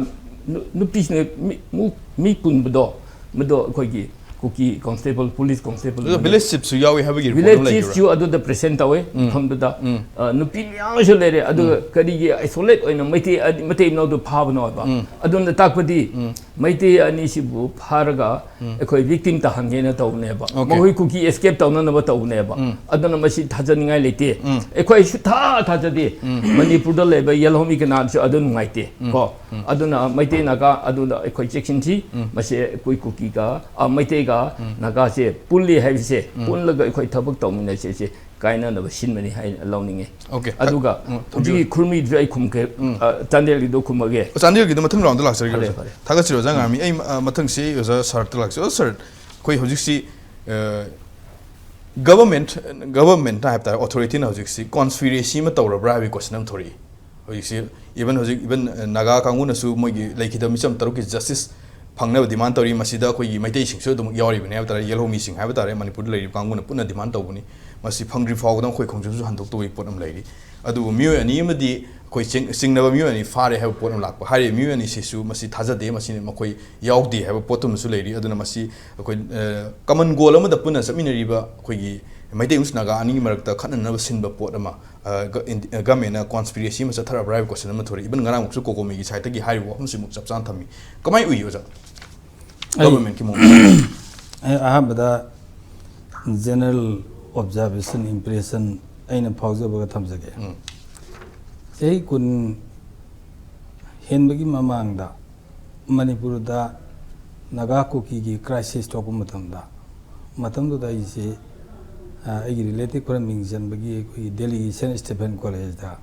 ꯅꯨ-, ꯅꯨꯄꯤꯁꯤꯡꯅ ꯃꯤ, ꯃꯨ-, ꯃꯤ ꯄꯨꯟꯕꯗꯣ, ꯃꯗꯣ ꯑꯩꯈꯣꯏꯒꯤ ꯀꯨꯀꯤ constable, police constable ꯑꯗꯨꯒ ꯑꯃꯅ village chief ꯁꯨ ꯌꯥꯎꯏ ꯍꯥꯏꯕꯒꯤ report village ꯑꯃ chief ꯂꯩꯈꯤꯕ꯭ꯔꯥ? ꯁꯨ ꯑꯗꯨꯗ present ꯇꯧꯋꯦ, ꯎꯝ꯫ ꯃꯐꯝꯗꯨꯗ꯫ ꯎꯝ꯫ ꯑ, ꯅꯨꯄꯤ ꯃꯌꯥꯝꯁꯨ ꯂꯩꯔꯦ꯫ ꯑꯗꯨꯒ ꯎꯝ꯫ ꯀꯔꯤꯒꯤ isolate ꯑꯣꯏꯅ ꯃꯩꯇꯩ, ꯃꯩꯇꯩ ꯃꯅꯥꯎꯗꯨ ꯐꯥꯕꯅꯣ ꯍꯥꯏꯕ? ꯎꯝ꯫ ꯑꯗꯨꯅ ꯇꯥꯛꯄꯗꯤ ꯎꯝ꯫ ꯃꯩꯇꯩ ꯑꯅꯤꯁꯤꯕꯨ ꯐꯥꯔꯒ ꯎꯝ꯫ ꯑꯩꯈꯣꯏ victim ꯇꯥꯍꯟꯒꯦꯅ ꯇꯧꯕꯅꯦꯕ꯫ Okay꯫ ꯃꯈꯣꯏ ꯀꯨꯀꯤ escape ꯇꯧꯅꯅꯕ ꯇꯧꯕꯅꯦꯕ꯫ ꯎꯝ꯫ ꯑꯗꯨꯅ ꯃꯁꯤ ꯊꯥꯖꯅꯤꯡꯉꯥꯏ ꯂꯩꯇꯦ꯫ ꯎꯝ꯫ ꯑꯩꯈꯣꯏ ꯁꯨꯊꯥ ꯊꯥꯖꯗꯦ꯫ ꯎꯝ꯫ ꯃꯅꯤꯄꯨꯔꯗ ꯂꯩꯕ ꯌꯦꯜꯍꯧꯃꯤ ꯀꯅꯥꯁꯨ ꯑꯗꯨ ꯅꯨꯡꯉꯥꯏꯇꯦ꯫ ꯎꯝ꯫ ꯀꯣ? ꯎꯝ꯫ ꯑꯗꯨꯅ ꯃꯩꯇꯩ ꯅꯥꯒꯥ ꯑꯗꯨꯗ ꯑꯩꯈꯣꯏ ꯆꯦꯛꯁꯤꯟꯁꯤ꯫ ꯎꯝ꯫ ꯃꯁꯤ ꯑꯩꯈꯣꯏ ꯀꯨꯀꯤꯒ, ꯑ, ꯃꯩꯇꯩꯒ ꯎꯝ꯫ ꯅꯥꯒꯥꯁꯦ ꯄꯨꯜꯂꯤ ꯍꯥꯏꯕꯁꯦ, ꯎꯝ꯫ ꯄꯨꯜꯂꯒ ꯑꯩꯈꯣꯏ ꯊꯕꯛ ꯇꯧꯃꯤꯟꯅꯁꯦ, ꯁꯤ ꯀꯥꯏꯅꯅꯕ ꯁꯤꯟꯕꯅꯤ ꯍꯥꯏꯅ ꯂꯧꯅꯤꯡꯉꯤ꯫ Okay꯫ ꯑꯗꯨꯒ ꯎꯝ, ꯍꯧꯖꯤꯛꯀꯤ ꯊꯝꯕꯤꯌꯨ꯫ ꯈꯨꯔꯃꯤꯗꯨꯁꯨ ꯑꯩ ꯈꯨꯝꯒꯦ, ꯎꯝ꯫ ꯑ, ꯆꯥꯟꯗꯦꯜꯒꯤꯗꯣ ꯈꯨꯝꯃꯒꯦ꯫ ꯑꯣ, ꯆꯥꯟꯗꯦꯜꯒꯤꯗꯣ ꯃꯊꯪ round ꯗ ꯂꯥꯛꯆꯔꯒꯦ, ꯐꯔꯦ, ꯑꯣꯖꯥ꯫ ꯐꯔꯦ꯫ ꯊꯥꯒꯠꯆꯔꯤ, ꯑꯣꯖꯥ ꯉꯥꯃꯤ꯫ ꯑꯩ, ꯑ, ꯃꯊꯪꯁꯤ ꯑꯣꯖꯥ ꯁꯔꯠꯇ ꯂꯥꯛꯆ-, ꯑꯣꯖꯥ ꯁꯔꯠ, ꯑꯩꯈꯣꯏ ꯍꯧꯖꯤꯛꯁꯤ, ꯑ, government, government ꯍꯥꯏꯕ ꯇꯥꯔꯦ, authority ꯅ ꯍꯧꯖꯤꯛꯁꯤ conspiracy ꯑꯃ ꯇꯧꯔꯕ꯭ꯔꯥ ꯍꯥꯏꯕꯒꯤ question ꯑꯃ ꯊꯣꯔꯛꯏ꯫ ꯍꯧꯖꯤꯛꯁꯤ even ꯍꯧꯖꯤꯛ even, ꯑ, ꯅꯥꯒꯥ ꯀꯥꯡꯕꯨꯅꯁꯨ ꯃꯣꯏꯒꯤ ꯂꯩꯈꯤꯗꯕ ꯃꯤꯆꯝ ꯇꯔꯨꯛꯀꯤ justice ꯐꯪꯅꯕ demand ꯇꯧꯔꯤ꯫ ꯃꯁꯤꯗ ꯑꯩꯈꯣꯏꯒꯤ ꯃꯩꯇꯩꯁꯤꯡꯁꯨ ꯑꯗꯨꯝ ꯌꯥꯎꯔꯤꯕꯅꯤ ꯍꯥꯏꯕ ꯇꯥꯔꯦ, ꯌꯦꯜꯍꯧꯃꯤꯁꯤꯡ ꯍꯥꯏꯕ ꯇꯥꯔꯦ, ꯃꯅꯤꯄꯨꯔꯗ ꯂꯩꯔꯤꯕ ꯀꯥꯡꯕꯨꯅ ꯄꯨꯟꯅ demand ꯇꯧꯕꯅꯤ꯫ ꯃꯁꯤ ꯐꯪꯗ꯭ꯔꯤ ꯐꯥꯎꯕꯗ ꯑꯩꯈꯣꯏ ꯈꯣꯡꯖꯪꯁꯨ ꯍꯟꯗꯣꯛꯇꯕꯒꯤ ꯄꯣꯠ ꯑꯃ ꯂꯩꯔꯤ꯫ ꯑꯗꯨꯕꯨ ꯃꯤꯑꯣꯏ ꯑꯅꯤ ꯑꯃꯗꯤ ꯑꯩꯈꯣꯏ ꯆꯤꯡ-, ꯆꯤꯡꯅꯕ ꯃꯤꯑꯣꯏ ꯑꯅꯤ ꯐꯥꯔꯦ ꯍꯥꯏꯕ ꯄꯣꯠ ꯑꯃ ꯂꯥꯛꯄ꯫ ꯍꯥꯏꯔꯤꯕ ꯃꯤꯑꯣꯏ ꯑꯅꯤꯁꯤꯁꯨ ꯃꯁꯤ ꯊꯥꯖꯗꯦ, ꯃꯁꯤ ꯃꯈꯣꯏ ꯌꯥꯎꯗꯦ ꯍꯥꯏꯕ ꯄꯣꯠꯇꯨꯃꯁꯨ ꯂꯩꯔꯤ꯫ ꯑꯗꯨꯅ ꯃꯁꯤ ꯑꯩꯈꯣꯏ, ꯑ, common goal ꯑꯃꯗ ꯄꯨꯟꯅ ꯆꯠꯃꯤꯟꯅꯔꯤꯕ ꯑꯩꯈꯣꯏꯒꯤ ꯃꯩꯇꯩ ꯑꯃꯁꯨꯡ ꯅꯥꯒꯥ ꯑꯅꯤꯒꯤ ꯃꯔꯛꯇ ꯈꯠꯅꯅꯕ ꯁꯤꯟꯕ ꯄꯣꯠ ꯑꯃ, ꯑ, ꯒ-, ꯏꯟ-, ꯑ, government ꯅ conspiracy ꯑꯃ ꯆꯠꯊꯔꯕ꯭ꯔꯥ ꯍꯥꯏꯕ question ꯑꯃ ꯊꯣꯔꯛꯏ꯫ Even ꯉꯔꯥꯡꯃꯨꯛꯁꯨ COCOMI ꯒꯤ side ꯇꯒꯤ ꯍꯥꯏꯔꯤꯕ ꯋꯥꯐꯝꯁꯤꯃꯨꯛ ꯆꯞ ꯆꯥꯅ ꯊꯝꯃꯤ꯫ ꯀꯃꯥꯏꯅ ꯎꯏ, ꯑꯣꯖꯥ? ꯑꯩ, government ꯀꯤ ꯃꯑꯣꯡ꯫ ꯑꯩ ꯑꯍꯥꯟꯕꯗ general observation, impression ꯑꯩꯅ ꯐꯥꯎꯖꯕꯒ ꯊꯝꯖꯒꯦ꯫ ꯎꯝ꯫ ꯆꯍꯤ ꯀꯨꯟ ꯍꯦꯟꯕꯒꯤ ꯃꯃꯥꯡꯗ ꯃꯅꯤꯄꯨꯔꯗ ꯅꯥꯒꯥ ꯀꯨꯀꯤꯒꯤ crisis ꯊꯣꯛꯄ ꯃꯇꯝꯗ, ꯃꯇꯝꯗꯨꯗ ꯑꯩꯁꯦ ꯑꯩꯒꯤ ꯔꯤꯂꯦꯇꯤꯚ ꯈꯔ ꯃꯤꯡ ꯆꯟꯕꯒꯤ ꯑꯩꯈꯣꯏꯒꯤ ꯗꯦꯜꯂꯤꯒꯤ ꯁꯦꯟꯠ ꯁ꯭ꯇꯤꯐꯦꯟ ꯀꯣꯂꯦꯖꯇ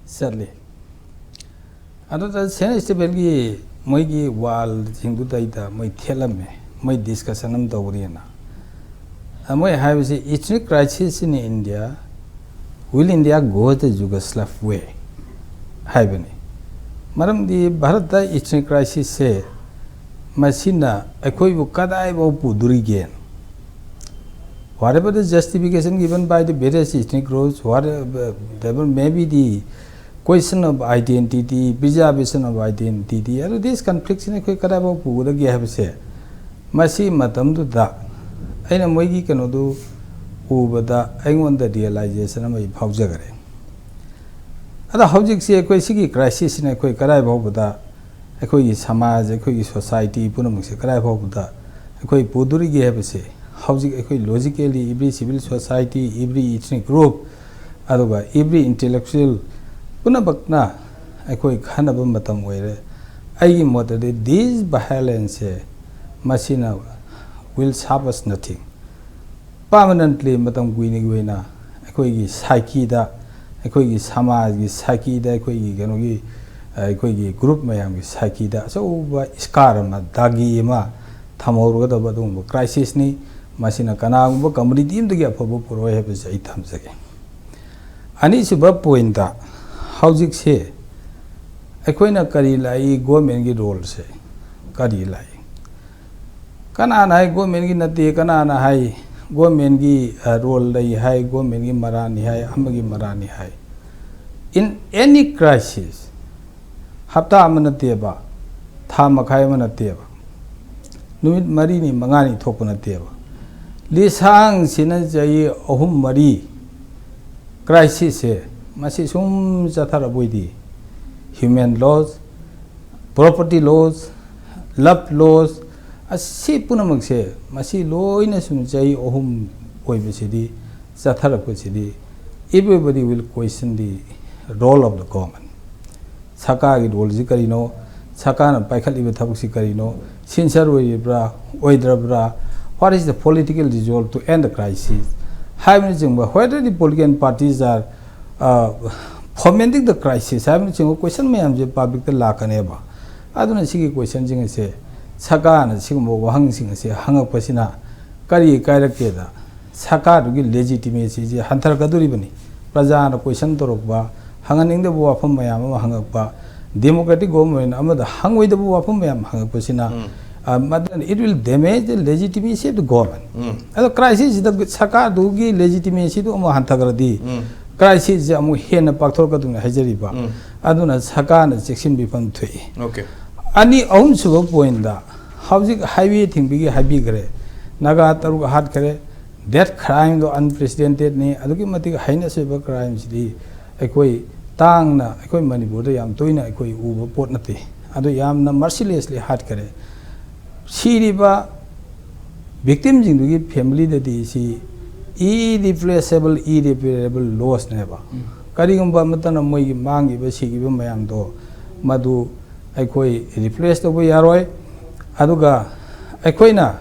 ꯆꯠꯂꯤ꯫ ꯑꯗꯨꯗ ꯁꯦꯟꯠ ꯁ꯭ꯇꯤꯐꯦꯟꯒꯤ ꯃꯣꯏꯒꯤ ꯋꯥꯜꯁꯤꯡꯗꯨꯗꯩꯗ ꯃꯣꯏ ꯊꯦꯠꯂꯝꯃꯦ, ꯃꯣꯏ ꯗꯤꯁꯀꯁꯟ ꯑꯃ ꯇꯧꯔꯤꯑꯅ꯫ ꯑ, ꯃꯣꯏ ꯍꯥꯏꯕꯁꯤ, "Ethnic crisis in India, will India go the Yugoslav way?" ꯍꯥꯏꯕꯅꯤ꯫ ꯃꯔꯝꯗꯤ ꯚꯥꯔꯠꯇ ꯏꯊꯅꯤꯛ ꯀ꯭ꯔꯥꯏꯁꯤꯁꯁꯦ ꯃꯁꯤꯅ ꯑꯩꯈꯣꯏꯕꯨ ꯀꯗꯥꯏꯐꯥꯎ ꯄꯨꯗꯣꯔꯤꯒꯦ? Whatever the justification given by the various ethnic groups, whatever may be the question of identity, preservation of identity, ꯑꯗꯨ ꯗꯤꯁ ꯀꯟꯐ꯭ꯂꯤꯛꯁꯤꯅ ꯑꯩꯈꯣꯏ ꯀꯗꯥꯏꯐꯥꯎ ꯄꯨꯒꯗꯒꯦ ꯍꯥꯏꯕꯁꯦ, ꯃꯁꯤ ꯃꯇꯝꯗꯨꯗ ꯑꯩꯅ ꯃꯣꯏꯒꯤ ꯀꯩꯅꯣꯗꯨ ꯎꯕꯗ ꯑꯩꯉꯣꯟꯗ ꯔꯤꯌꯦꯂꯥꯏꯖꯦꯁꯟ ꯑꯃ ꯑꯩ ꯐꯥꯎꯖꯈꯔꯦ꯫ ꯑꯗꯣ ꯍꯧꯖꯤꯛꯁꯤ ꯑꯩꯈꯣꯏ ꯁꯤꯒꯤ ꯀ꯭ꯔꯥꯏꯁꯤꯁꯁꯤꯅ ꯑꯩꯈꯣꯏ ꯀꯗꯥꯏ ꯐꯥꯎꯕꯗ, ꯑꯩꯈꯣꯏꯒꯤ ꯁꯃꯥꯖ, ꯑꯩꯈꯣꯏꯒꯤ ꯁꯣꯁꯥꯏꯇꯤ ꯄꯨꯝꯅꯃꯛꯁꯦ ꯀꯗꯥꯏ ꯐꯥꯎꯕꯗ ꯑꯩꯈꯣꯏ ꯄꯨꯗꯣꯔꯤꯒꯦ ꯍꯥꯏꯕꯁꯦ, ꯍꯧꯖꯤꯛ ꯑꯩꯈꯣꯏ logically every civil society, every ethnic group, ꯑꯗꯨꯒ every intellectual ꯄꯨꯝꯅꯃꯛꯅ ꯑꯩꯈꯣꯏ ꯈꯟꯅꯕ ꯃꯇꯝ ꯑꯣꯏꯔꯦ꯫ ꯑꯩꯒꯤ ꯃꯣꯠꯇꯗꯤ ꯗꯤꯁ ꯚꯥꯏꯑꯣꯂꯦꯟꯁꯁꯦ ꯃꯁꯤꯅ will serve us nothing꯫ ꯄꯥꯔꯃꯅꯦꯟꯠꯂꯤ ꯃꯇꯝ ꯀꯨꯏꯅꯒꯤ ꯑꯣꯏꯅ ꯑꯩꯈꯣꯏꯒꯤ ꯁꯥꯏꯀꯤꯗ, ꯑꯩꯈꯣꯏꯒꯤ ꯁꯃꯥꯖꯒꯤ ꯁꯥꯏꯀꯤꯗ, ꯑꯩꯈꯣꯏꯒꯤ ꯀꯩꯅꯣꯒꯤ, ꯑꯩꯈꯣꯏꯒꯤ ꯒ꯭ꯔꯨꯞ ꯃꯌꯥꯝꯒꯤ ꯁꯥꯏꯀꯤꯗ ꯑꯆꯧꯕ ꯁ꯭ꯀꯥꯔ ꯑꯃ, ꯗꯥꯒꯤ ꯑꯃ ꯊꯝꯍꯧꯔꯒꯗꯕ ꯑꯗꯨꯒꯨꯝꯕ ꯀ꯭ꯔꯥꯏꯁꯤꯁꯅꯤ꯫ ꯃꯁꯤꯅ ꯀꯅꯥꯒꯨꯝꯕ ꯀꯝꯃꯨꯅꯤꯇꯤ ꯑꯃꯗꯒꯤ ꯑꯐꯕ ꯄꯨꯔꯛꯑꯣꯏ ꯍꯥꯏꯕꯁꯦ ꯑꯩ ꯊꯝꯖꯒꯦ꯫ ꯑꯅꯤꯁꯨꯕ ꯄꯣꯏꯟꯠꯇ, ꯍꯧꯖꯤꯛꯁꯦ ꯑꯩꯈꯣꯏꯅ ꯀꯔꯤ ꯂꯥꯛꯏ, ꯒꯣꯔꯃꯦꯟꯒꯤ ꯔꯣꯜꯁꯦ ꯀꯔꯤ ꯂꯥꯛꯏ? ꯀꯅꯥꯅ ꯍꯥꯏ ꯒꯣꯔꯃꯦꯟꯒꯤ ꯅꯠꯇꯦ, ꯀꯅꯥꯅ ꯍꯥꯏ ꯒꯣꯔꯃꯦꯟꯒꯤ, ꯑ, ꯔꯣꯜ ꯂꯩ ꯍꯥꯏ, ꯒꯣꯔꯃꯦꯟꯒꯤ ꯃꯔꯥꯟꯅꯤ ꯍꯥꯏ, ꯑꯃꯒꯤ ꯃꯔꯥꯟꯅꯤ ꯍꯥꯏ? In any crisis, ꯍꯞꯇꯥ ꯑꯃ ꯅꯠꯇꯦꯕ, ꯊꯥ ꯃꯈꯥꯏ ꯑꯃ ꯅꯠꯇꯦꯕ, ꯅꯨꯃꯤꯠ ꯃꯔꯤꯅꯤ ꯃꯉꯥꯅꯤ ꯊꯣꯛꯄ ꯅꯠꯇꯦꯕ, ꯂꯤꯁꯥꯡꯁꯤꯅ ꯆꯍꯤ ꯑꯍꯨꯝ ꯃꯔꯤ ꯀ꯭ꯔꯥꯏꯁꯤꯁꯁꯦ ꯃꯁꯤ ꯁꯨꯝ ꯆꯠꯊꯔꯕ ꯑꯣꯏꯗꯤ, human loss, property loss, love loss, ꯑꯁꯤ ꯄꯨꯝꯅꯃꯛꯁꯦ, ꯃꯁꯤ ꯂꯣꯏꯅ ꯁꯨꯝ ꯆꯍꯤ ꯑꯍꯨꯝ ꯑꯣꯏꯕꯁꯤꯗꯤ, ꯆꯠꯊꯔꯛꯄꯁꯤꯗꯤ, everybody will question the role of the government꯫ ꯁꯔꯀꯥꯔꯒꯤ ꯔꯣꯜꯁꯤ ꯀꯔꯤꯅꯣ? ꯁꯔꯀꯥꯔꯅ ꯄꯥꯏꯈꯠꯂꯤꯕ ꯊꯕꯛꯁꯤ ꯀꯔꯤꯅꯣ? ꯁꯤꯟꯁꯔ ꯑꯣꯏꯔꯤꯕ꯭ꯔꯥ, ꯑꯣꯏꯗ꯭ꯔꯕ꯭ꯔꯥ? What is the political resolve to end the crisis? ꯍꯥꯏꯕꯅꯆꯤꯡꯕ, whether the political parties are uh, fomenting the crisis ꯍꯥꯏꯕꯅꯆꯤꯡꯕ ꯀꯣꯏꯁꯟ ꯃꯌꯥꯝꯁꯦ ꯄꯕ꯭ꯂꯤꯛꯇ ꯂꯥꯛꯀꯅꯦꯕ꯫ ꯑꯗꯨꯅ ꯁꯤꯒꯤ ꯀꯣꯏꯁꯟꯁꯤꯡ ꯑꯁꯦ ꯁꯔꯀꯥꯔꯅ ꯁꯤꯒꯨꯝꯕ ꯋꯥꯍꯪꯁꯤꯡ ꯑꯁꯦ ꯍꯪꯉꯛꯄꯁꯤꯅ ꯀꯔꯤ ꯀꯥꯏꯔꯛꯀꯦꯗ, ꯁꯔꯀꯥꯔꯗꯨꯒꯤ ꯂꯦꯖꯤꯇꯤꯃꯦꯁꯤꯁꯦ ꯍꯟꯊꯔꯛꯀꯗꯣꯔꯤꯕꯅꯤ꯫ ꯄ꯭ꯔꯖꯥꯅ ꯀꯣꯏꯁꯟ ꯇꯧꯔꯛꯄ, ꯍꯪꯍꯟꯅꯤꯡꯗꯕ ꯋꯥꯐꯝ ꯃꯌꯥꯝ ꯑꯃ ꯍꯪꯉꯛꯄ, ꯗꯦꯃꯣꯀ꯭ꯔꯦꯇꯤꯛ ꯒꯣꯚꯔꯟꯃꯦꯟ ꯑꯃꯗ ꯍꯪꯉꯣꯏꯗꯕ ꯋꯥꯐꯝ ꯃꯌꯥꯝ ꯍꯪꯉꯛꯄꯁꯤꯅ, ꯎꯝ꯫ ꯑ, ꯃꯗꯨꯅ it will damage the legitimacy of the government꯫ ꯎꯝ꯫ ꯑꯗꯣ ꯀ꯭ꯔꯥꯏꯁꯤꯁꯁꯤꯗ ꯁꯔꯀꯥꯔꯗꯨꯒꯤ ꯂꯦꯖꯤꯇꯤꯃꯦꯁꯤꯗꯨ ꯑꯃꯨꯛ ꯍꯟꯊꯈ꯭ꯔꯗꯤ, ꯎꯝ꯫ ꯀ꯭ꯔꯥꯏꯁꯤꯁꯁꯦ ꯑꯃꯨꯛ ꯍꯦꯟꯅ ꯄꯥꯛꯊꯣꯔꯛꯀꯗꯕꯅꯤ ꯍꯥꯏꯖꯔꯤꯕ꯫ ꯎꯝ꯫ ꯑꯗꯨꯅ ꯁꯔꯀꯥꯔꯅ ꯆꯦꯛꯁꯤꯟꯕꯤꯐꯝ ꯊꯣꯛꯏ꯫ ꯑꯣꯀꯦ꯫ ꯑꯅꯤ, ꯑꯍꯨꯝꯁꯨꯕ ꯄꯣꯏꯟꯗ, ꯍꯧꯖꯤꯛ ꯍꯥꯏꯋꯦ ꯊꯤꯡꯕꯒꯤ ꯍꯥꯏꯕꯤꯈ꯭ꯔꯦ, ꯅꯥꯒꯥ ꯇꯔꯨꯛ ꯍꯥꯠꯈ꯭ꯔꯦ, ꯗꯦꯠ ꯀ꯭ꯔꯥꯏꯝꯗꯣ ꯑꯟꯄ꯭ꯔꯦꯁꯤꯗꯦꯟꯇꯦꯠꯅꯤ꯫ ꯑꯗꯨꯛꯀꯤ ꯃꯇꯤꯛ ꯍꯩꯅ ꯁꯤꯕ ꯀ꯭ꯔꯥꯏꯝꯁꯤꯗꯤ ꯑꯩꯈꯣꯏ ꯇꯥꯡꯅ ꯑꯩꯈꯣꯏ ꯃꯅꯤꯄꯨꯔꯗ ꯌꯥꯝ ꯇꯣꯏꯅ ꯑꯩꯈꯣꯏ ꯎꯕ ꯄꯣꯠ ꯅꯠꯇꯦ꯫ ꯑꯗꯨ ꯌꯥꯝꯅ ꯃꯔꯁꯤꯂꯦꯁꯂꯤ ꯍꯥꯠꯈꯔꯦ꯫ ꯁꯤꯔꯤꯕ ꯚꯤꯛꯇꯤꯝꯁꯤꯡꯗꯨꯒꯤ ꯐꯦꯃꯤꯂꯤꯗꯗꯤ ꯁꯤ ꯏꯔꯤꯄ꯭ꯂꯦꯁꯦꯕꯜ, ꯏꯔꯤꯄꯦꯔꯦꯕꯜ ꯂꯣꯁꯅꯦꯕ꯫ ꯎꯝ꯫ ꯀꯔꯤꯒꯨꯝꯕ ꯑꯃꯠꯇꯅ ꯃꯣꯏꯒꯤ ꯃꯥꯡꯈꯤꯕ, ꯁꯤꯈꯤꯕ ꯃꯌꯥꯝꯗꯣ ꯃꯗꯨ ꯑꯩꯈꯣꯏ ꯔꯤꯄ꯭ꯂꯦꯁ ꯇꯧꯕ ꯌꯥꯔꯣꯏ꯫ ꯑꯗꯨꯒ ꯑꯩꯈꯣꯏꯅ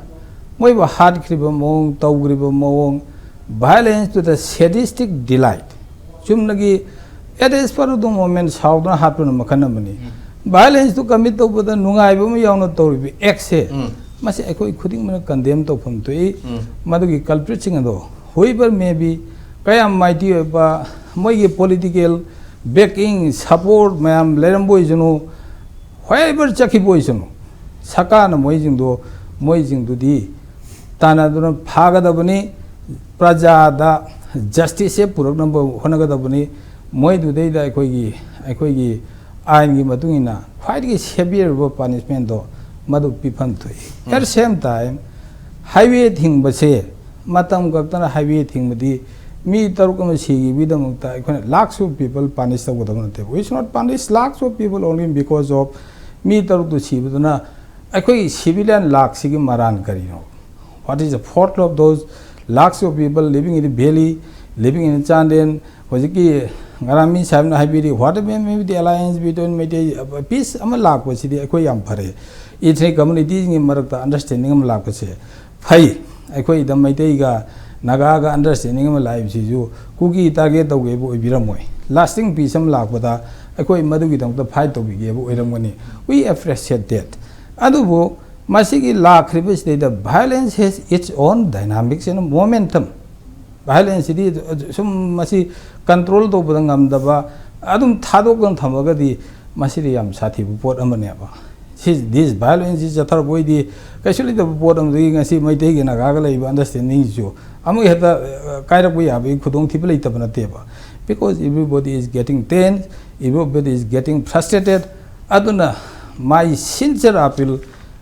ꯃꯣꯏꯕꯨ ꯍꯥꯠꯈ꯭ꯔꯤꯕ ꯃꯑꯣꯡ, ꯇꯧꯈ꯭ꯔꯤꯕ ꯃꯑꯣꯡ, violence to the sadistic delight, ꯆꯨꯝꯅꯒꯤ at a spur of the moment ꯁꯥꯎꯗꯨꯅ ꯍꯥꯠꯄꯅ ꯃꯈꯜ ꯑꯃꯅꯤ꯫ ꯎꯝ꯫ Violence ꯇꯨ commit ꯇꯧꯕꯗ ꯅꯨꯡꯉꯥꯏꯕ ꯑꯃ ꯌꯥꯎꯅ ꯇꯧꯔꯤꯕ actꯁꯦ, ꯎꯝ꯫ ꯃꯁꯤ ꯑꯩꯈꯣꯏ ꯈꯨꯗꯤꯡꯃꯛꯅ condemn ꯇꯧꯐꯝ ꯊꯣꯛꯏ꯫ ꯎꯝ꯫ ꯃꯗꯨꯒꯤ culpritꯁꯤꯡ ꯑꯗꯣ, whoever may be, ꯀꯌꯥꯝ mighty ꯑꯣꯏꯕ, ꯃꯣꯏꯒꯤ political backing, support ꯃꯌꯥꯝ ꯂꯩꯔꯝꯕ ꯑꯣꯏꯁꯅꯨ, wherever ꯆꯠꯈꯤꯕ ꯑꯣꯏꯁꯅꯨ, ꯁꯔꯀꯥꯔꯅ ꯃꯣꯏꯁꯤꯡꯗꯣ, ꯃꯣꯏꯁꯤꯡꯗꯨꯗꯤ ꯇꯥꯟꯅꯗꯨꯅ ꯐꯥꯒꯗꯕꯅꯤ, ꯄ꯭ꯔꯖꯥꯗ justiceꯁꯦ ꯄꯨꯔꯛꯅꯕ ꯍꯣꯠꯅꯒꯗꯕꯅꯤ꯫ ꯃꯣꯏꯗꯨꯗꯩꯗ ꯑꯩꯈꯣꯏꯒꯤ, ꯑꯩꯈꯣꯏꯒꯤ ꯑꯥꯏꯟꯒꯤ ꯃꯇꯨꯡ ꯏꯟꯅ ꯈ꯭ꯋꯥꯏꯗꯒꯤ severe ꯑꯣꯏꯕ punishmentꯗꯣ ꯃꯗꯨ ꯄꯤꯐꯝ ꯊꯣꯛꯏ꯫ At the same time, highway ꯊꯤꯡꯕꯁꯦ, ꯃꯇꯝ ꯈꯛꯇꯅ highway ꯊꯤꯡꯕꯗꯤ ꯃꯤ ꯇꯔꯨꯛ ꯑꯃ ꯁꯤꯈꯤꯕꯒꯤꯗꯃꯛꯇ ꯑꯩꯈꯣꯏꯅ lakhs of people punish ꯇꯧꯒꯗꯕ ꯅꯠꯇꯦꯕ꯫ We should not punish lakhs of people only because of ꯃꯤ ꯇꯔꯨꯛꯇꯨ ꯁꯤꯕꯗꯨꯅ ꯑꯩꯈꯣꯏꯒꯤ civilian ꯂꯥꯛꯁꯤꯒꯤ ꯃꯔꯥꯟ ꯀꯔꯤꯅꯣ? What is the fault of those lakhs of people living in the valley, living in Chandel? ꯍꯧꯖꯤꯛꯀꯤ ꯉꯔꯥꯡ ꯃꯤ ꯁꯥꯍꯦꯕꯅ ꯍꯥꯏꯕꯤꯔꯤ, what may be the alliance between Meitei, peace ꯑꯃ ꯂꯥꯛꯄꯁꯤꯗꯤ ꯑꯩꯈꯣꯏ ꯌꯥꯝ ꯐꯔꯦ꯫ Ethnic communityꯁꯤꯡꯒꯤ ꯃꯔꯛꯇ understanding ꯑꯃ ꯂꯥꯛꯄꯁꯦ ꯐꯩ꯫ ꯑꯩꯈꯣꯏꯗ ꯃꯩꯇꯩꯒ ꯅꯥꯒꯥꯒ ꯑꯟꯗꯔꯁ꯭ꯇꯦꯟꯗꯤꯡ ꯑꯃ ꯂꯥꯛꯏꯕꯁꯤꯁꯨ ꯀꯨꯀꯤ ꯇꯥꯔꯒꯦꯠ ꯇꯧꯒꯦꯕꯨ ꯑꯣꯏꯕꯤꯔꯝꯃꯣꯏ꯫ ꯂꯥꯁꯇꯤꯡ ꯄꯤꯁ ꯑꯃ ꯂꯥꯛꯄꯗ ꯑꯩꯈꯣꯏ ꯃꯗꯨꯒꯤꯗꯃꯛꯇ ꯐꯥꯏꯠ ꯇꯧꯕꯤꯒꯦꯕꯨ ꯑꯣꯏꯔꯝꯒꯅꯤ꯫ We appreciate that. ꯑꯗꯨꯕꯨ ꯃꯁꯤꯒꯤ ꯂꯥꯛꯈ꯭ꯔꯤꯕꯁꯤꯗꯩꯗ violence has its own dynamics and momentum. Violence ꯁꯤꯗꯤ ꯁꯨꯝ ꯃꯁꯤ ꯀꯟꯇ꯭ꯔꯣꯜ ꯇꯧꯕꯗ ꯉꯝꯗꯕ, ꯑꯗꯨꯝ ꯊꯥꯗꯣꯛꯇꯅ ꯊꯝꯃꯒꯗꯤ ꯃꯁꯤꯗꯤ ꯌꯥꯝ ꯁꯥꯊꯤꯕ ꯄꯣꯠ ꯑꯃꯅꯦꯕ꯫ ꯁꯤ, this violence ꯁꯤ ꯆꯠꯊꯔꯛꯄ ꯑꯣꯏꯗꯤ ꯀꯩꯁꯨ ꯂꯩꯇꯕ ꯄꯣꯠ ꯑꯃꯗꯒꯤ ꯉꯁꯤ ꯃꯩꯇꯩꯒ ꯅꯥꯒꯥꯒ ꯂꯩꯔꯤꯕ ꯑꯟꯗꯔꯁ꯭ꯇꯦꯟꯗꯤꯡꯁꯤꯁꯨ ꯑꯃꯨꯛ ꯍꯦꯛꯇ, ꯑ, ꯀꯥꯏꯔꯛꯄ ꯌꯥꯕꯒꯤ ꯈꯨꯗꯣꯡꯊꯤꯕ ꯂꯩꯇꯕ ꯅꯠꯇꯦꯕ꯫ Because everybody is getting tense, everybody is getting frustrated. ꯑꯗꯨꯅ my sincere appeal,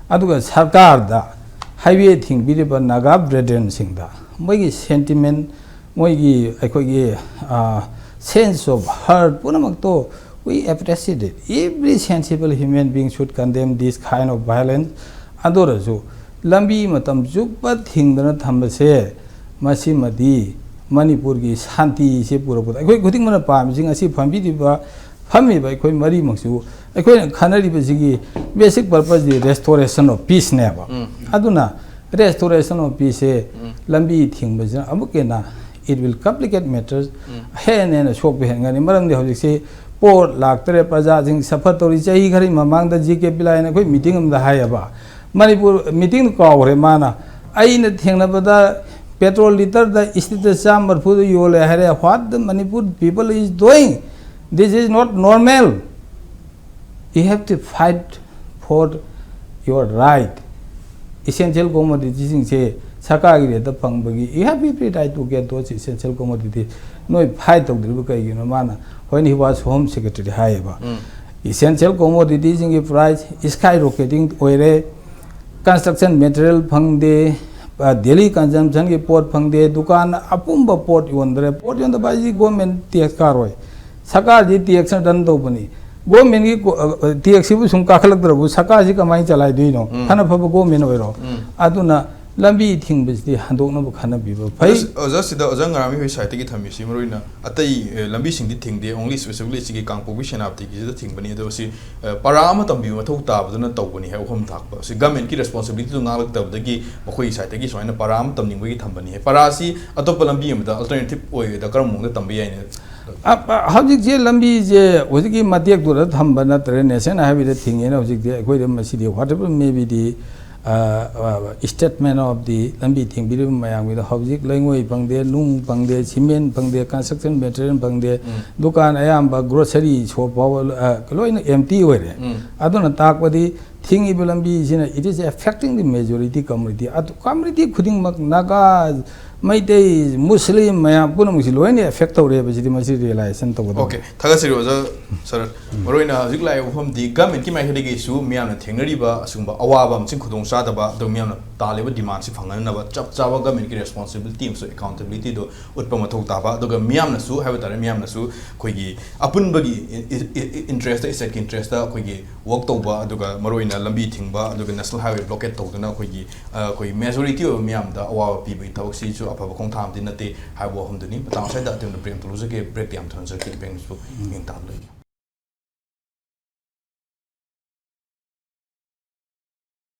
ꯑꯗꯨꯒ ꯁꯔꯀꯥꯔꯗ highway ꯊꯤꯡꯕꯤꯔꯤꯕ ꯅꯥꯒꯥ brethrenꯁꯤꯡꯗ ꯃꯣꯏꯒꯤ sentiment, ꯃꯣꯏꯒꯤ ꯑꯩꯈꯣꯏꯒꯤ, ꯑ, sense of hurt ꯄꯨꯝꯅꯃꯛꯇꯣ we appreciate it. Every sensible human being should condemn this kind of violence. ꯑꯗꯨ ꯑꯣꯏꯔꯁꯨ ꯂꯝꯕꯤ ꯃꯇꯝ ꯆꯨꯞꯄ ꯊꯤꯡꯗꯅ ꯊꯝꯕꯁꯦ ꯃꯁꯤꯃꯗꯤ ꯃꯅꯤꯄꯨꯔꯒꯤ ꯁꯥꯟꯇꯤꯁꯦ ꯄꯨꯔꯛꯄꯗ ꯑꯩꯈꯣꯏ ꯈꯨꯗꯤꯡꯃꯛꯅ ꯄꯥꯝꯃꯤꯁꯤ ꯉꯁꯤ ꯐꯝꯕꯤꯔꯤꯕ, ꯐꯝꯃꯤꯕ ꯑꯩꯈꯣꯏ ꯃꯔꯤꯃꯛꯁꯨ ꯑꯩꯈꯣꯏꯅ ꯈꯟꯅꯔꯤꯕꯁꯤꯒꯤ basic purpose D restoration of peace ꯅꯦꯕ꯫ ꯑꯗꯨꯅ restoration of peace ꯁꯦ ꯂꯝꯕꯤ ꯊꯤꯡꯕꯁꯤꯅ ꯑꯃꯨꯛꯀ ꯍꯦꯟꯅ it will complicate matters, ꯍꯦꯟꯅ ꯍꯦꯟꯅ ꯁꯣꯛꯄ ꯍꯦꯟꯒꯅꯤ꯫ ꯃꯔꯝꯗꯤ ꯍꯧꯖꯤꯛꯁꯤ ꯄꯣꯠ ꯂꯥꯛꯇ꯭ꯔꯦ, ꯄ꯭ꯔꯖꯥꯁꯤꯡ suffer ꯇꯧꯔꯤ꯫ ꯆꯍꯤ ꯈꯔꯒꯤ ꯃꯃꯥꯡꯗ ꯖꯤ ꯀꯦ ꯄꯤꯂꯥꯏꯅ ꯑꯩꯈꯣꯏ meeting ꯑꯃꯗ ꯍꯥꯏꯌꯦꯕ, ꯃꯅꯤꯄꯨꯔ meeting ꯗꯨ ꯀꯥꯎꯈ꯭ꯔꯦ ꯃꯥꯅ, ꯑꯩꯅ ꯊꯦꯡꯅꯕꯗ petrol litre ꯗ street ꯇ ꯆꯥꯝꯃ ꯃꯔꯤꯐꯨꯗ ꯌꯣꯜꯂꯦ ꯍꯥꯏꯔꯦ꯫ What the Manipur people is doing? This is not normal. You have to fight for your right. Essential commodity ꯁꯤꯡꯁꯦ ꯁꯔꯀꯥꯔꯒꯤ rate ꯇ ꯐꯪꯕꯒꯤ you have every right to get those essential commodity. ꯅꯣꯏ fight ꯇꯧꯗ꯭ꯔꯤꯕ ꯀꯩꯒꯤꯅꯣ? ꯃꯥꯅ, when he was Home Secretary, ꯍꯥꯏꯌꯦꯕ꯫ Essential commodity ꯁꯤꯡꯒꯤ price skyrocketing ꯑꯣꯏꯔꯦ, construction material ꯐꯪꯗꯦ, ꯑ, daily consumption ꯒꯤ ꯄꯣꯠ ꯐꯪꯗꯦ, ꯗꯨꯀꯥꯟ ꯑꯄꯨꯝꯕ ꯄꯣꯠ ꯌꯣꯟꯗ꯭ꯔꯦ꯫ ꯄꯣꯠ ꯌꯣꯟꯗꯕ ꯍꯥꯏꯁꯤ government tax ꯀꯥꯔꯣꯏ, ꯁꯔꯀꯥꯔꯁꯤ tax ꯅ run ꯇꯧꯕꯅꯤ꯫ Government ꯀꯤ ꯀꯣ-, ꯑ, ꯑ, tax ꯁꯤꯕꯨ ꯁꯨꯝ ꯀꯥꯈꯠꯂꯛꯇ꯭ꯔꯕꯨ ꯁꯔꯀꯥꯔꯁꯤ ꯀꯃꯥꯏꯅ ꯆꯂꯥꯏꯗꯣꯏꯅꯣ? ꯐꯅ ꯐꯕ government ꯑꯣꯏꯔꯣ꯫ ꯑꯗꯨꯅ ꯂꯝꯕꯤ ꯊꯤꯡꯕꯁꯤꯗꯤ ꯍꯟꯗꯣꯛꯅꯕ ꯈꯟꯅꯕꯤꯕ ꯐꯩ꯫ ꯑꯣꯖꯥ, ꯑꯣꯖꯥ, ꯁꯤꯗ ꯑꯣꯖꯥ ꯉꯔꯥꯃꯤ ꯍꯣꯏ ꯁꯥꯏꯠꯇꯒꯤ ꯊꯝꯃꯤꯁꯤ ꯃꯔꯨ ꯑꯣꯏꯅ ꯑꯇꯩ ꯑꯦ, ꯂꯝꯕꯤꯁꯤꯡꯗꯤ ꯊꯤꯡꯗꯦ, only specifically ꯁꯤꯒꯤ ꯀꯥꯡꯄꯣꯛꯄꯤ ꯁꯦꯅꯥꯄꯇꯤꯒꯤꯁꯤꯗ ꯊꯤꯡꯕꯅꯤ꯫ ꯑꯗꯣ ꯁꯤ ꯑꯦ, ꯄꯔꯥ ꯑꯃ ꯇꯝꯕꯤꯕ ꯃꯊꯧ ꯇꯥꯕꯗꯨꯅ ꯇꯧꯕꯅꯤ ꯍꯥꯏ ꯋꯥꯐꯝ ꯊꯥꯛꯄ꯫ ꯁꯤ ꯒꯃꯦꯟꯠꯀꯤ ꯔꯦꯁꯄꯣꯟꯁꯤꯕꯤꯂꯤꯇꯤꯗꯨ ꯉꯥꯛꯂꯛꯇꯕꯗꯒꯤ ꯃꯈꯣꯏꯒꯤ ꯁꯥꯏꯠꯇꯒꯤ ꯁꯨꯃꯥꯏꯅ ꯄꯔꯥ ꯑꯃ ꯇꯝꯅꯤꯡꯕꯒꯤ ꯊꯝꯕꯅꯤ ꯍꯥꯏ꯫ ꯄꯔꯥꯁꯤ ꯑꯇꯣꯞꯄ ꯂꯝꯕꯤ ꯑꯃꯗ ꯑꯜꯇꯔꯅꯦꯇꯤꯕ ꯑꯣꯏꯒꯗ ꯀꯔꯝꯕ ꯃꯑꯣꯡꯗ ꯇꯝꯕ ꯌꯥꯏꯅ? ꯑ, ꯑ, ꯍꯧꯖꯤꯛꯁꯦ ꯂꯝꯕꯤꯁꯦ ꯍꯧꯖꯤꯛꯀꯤ ꯃꯇꯦꯛꯇꯨꯗ ꯊꯝꯕ ꯅꯠꯇ꯭ꯔꯦ, ꯅꯦꯁꯅꯦꯜ ꯍꯥꯏꯋꯦꯗ ꯊꯤꯡꯉꯦꯅ ꯍꯧꯖꯤꯛꯇꯤ ꯑꯩꯈꯣꯏꯗ ꯃꯁꯤꯗꯤ whatever may be the statement of the ꯂꯝꯕꯤ ꯊꯤꯡꯕꯤꯔꯤꯕ ꯃꯌꯥꯝꯒꯤꯗꯣ ꯍꯧꯖꯤꯛ ꯂꯩꯉꯣꯏ ꯐꯪꯗꯦ, ꯅꯨꯡ ꯐꯪꯗꯦ, ꯁꯤꯃꯦꯟ ꯐꯪꯗꯦ, construction material ꯐꯪꯗꯦ, ꯎꯝ꯫ ꯗꯨꯀꯥꯟ ꯑꯌꯥꯝꯕ grocery shop ꯐꯥꯎꯕ ꯑ, ꯂꯣꯏꯅ empty ꯑꯣꯏꯔꯦ꯫ ꯎꯝ꯫ ꯑꯗꯨꯅ ꯇꯥꯛꯄꯗꯤ ꯊꯤꯡꯉꯤꯕ ꯂꯝꯕꯤꯁꯤꯅ it is affecting the majority community꯫ ꯑꯗꯨ community ꯈꯨꯗꯤꯡꯃꯛ ꯅꯥꯒꯥ, ꯃꯩꯇꯩ, ꯃꯨꯁꯂꯤꯝ ꯃꯌꯥꯝ ꯄꯨꯝꯅꯃꯛꯁꯤ ꯂꯣꯏꯅ affect ꯇꯧꯔꯦꯕ꯫ ꯁꯤꯗꯤ ꯃꯁꯤ realization ꯇꯧꯒꯗꯕ꯫ ꯑꯣꯀꯦ, ꯊꯥꯒꯠꯆꯔꯤ ꯑꯣꯖꯥ ꯁꯔ꯫ ꯃꯔꯨꯑꯣꯏꯅ ꯍꯧꯖꯤꯛ ꯂꯥꯛꯏꯕ ꯋꯥꯐꯝꯗꯤ ꯒꯃꯦꯟꯠꯀꯤ ꯃꯥꯏꯀꯩꯗꯒꯤꯁꯨ ꯃꯤꯌꯥꯝꯅ ꯊꯦꯡꯅꯔꯤꯕ ꯑꯁꯤꯒꯨꯝꯕ ꯑꯋꯥꯕ ꯑꯃꯁꯨꯡ ꯈꯨꯗꯣꯡꯆꯥꯗꯕ, ꯑꯗꯨꯒ ꯃꯤꯌꯥꯝꯅ ꯇꯥꯜꯂꯤꯕ ꯗꯤꯃꯥꯟꯁꯤ ꯐꯪꯍꯟꯅꯕ ꯆꯞ ꯆꯥꯕ ꯒꯃꯦꯟꯠꯀꯤ ꯔꯦꯁꯄꯣꯟꯁꯤꯕꯤꯂꯤꯇꯤ ꯑꯃꯁꯨꯡ ꯑꯦꯀꯥꯎꯟꯇꯦꯕꯤꯂꯤꯇꯤꯗꯣ ꯎꯠꯄ ꯃꯊꯧ ꯇꯥꯕ, ꯑꯗꯨꯒ ꯃꯤꯌꯥꯝꯅꯁꯨ ꯍꯥꯏꯕ ꯇꯥꯔꯦ, ꯃꯤꯌꯥꯝꯅꯁꯨ ꯑꯩꯈꯣꯏꯒꯤ ꯑꯄꯨꯟꯕꯒꯤ ꯏꯟꯇꯔꯦꯁꯇ, ꯏꯁꯇꯦꯠꯀꯤ ꯏꯟꯇꯔꯦꯁꯇ ꯑꯩꯈꯣꯏꯒꯤ ꯋꯥꯛ ꯇꯧꯕ, ꯑꯗꯨꯒ ꯃꯔꯨꯑꯣꯏꯅ ꯂꯝꯕꯤ ꯊꯤꯡꯕ, ꯑꯗꯨꯒ ꯅꯦꯁꯅꯦꯜ ꯍꯥꯏꯋꯦ ꯕ꯭ꯂꯣꯀꯦꯠ ꯇꯧꯗꯨꯅ ꯑꯩꯈꯣꯏꯒꯤ ꯑ, ꯑꯩꯈꯣꯏ ꯃꯦꯖꯣꯔꯤꯇꯤ ꯑꯣꯏꯕ ꯃꯤꯌꯥꯝꯗ ꯑꯋꯥꯕ ꯄꯤꯕꯒꯤ ꯊꯕꯛꯁꯤꯁꯨ ꯑꯐꯕ ꯈꯣꯡꯊꯥꯡ ꯑꯃꯗꯤ ꯅꯠꯇꯦ ꯍꯥꯏꯕ ꯋꯥꯐꯝꯗꯨꯅꯤ꯫ ꯃꯇꯥꯡ ꯑꯁꯤꯗ ꯑꯇꯦꯝꯅ ꯕ꯭ꯔꯦꯛ ꯑꯃꯇ ꯂꯧꯖꯒꯦ꯫ ꯕ꯭ꯔꯦꯛꯇ ꯌꯥꯝ ꯊꯨꯅ ꯆꯠꯀꯦ, ꯏꯕꯦꯟꯁꯨ ꯃꯤꯡ ꯇꯥꯕ ꯂꯩꯒꯦ꯫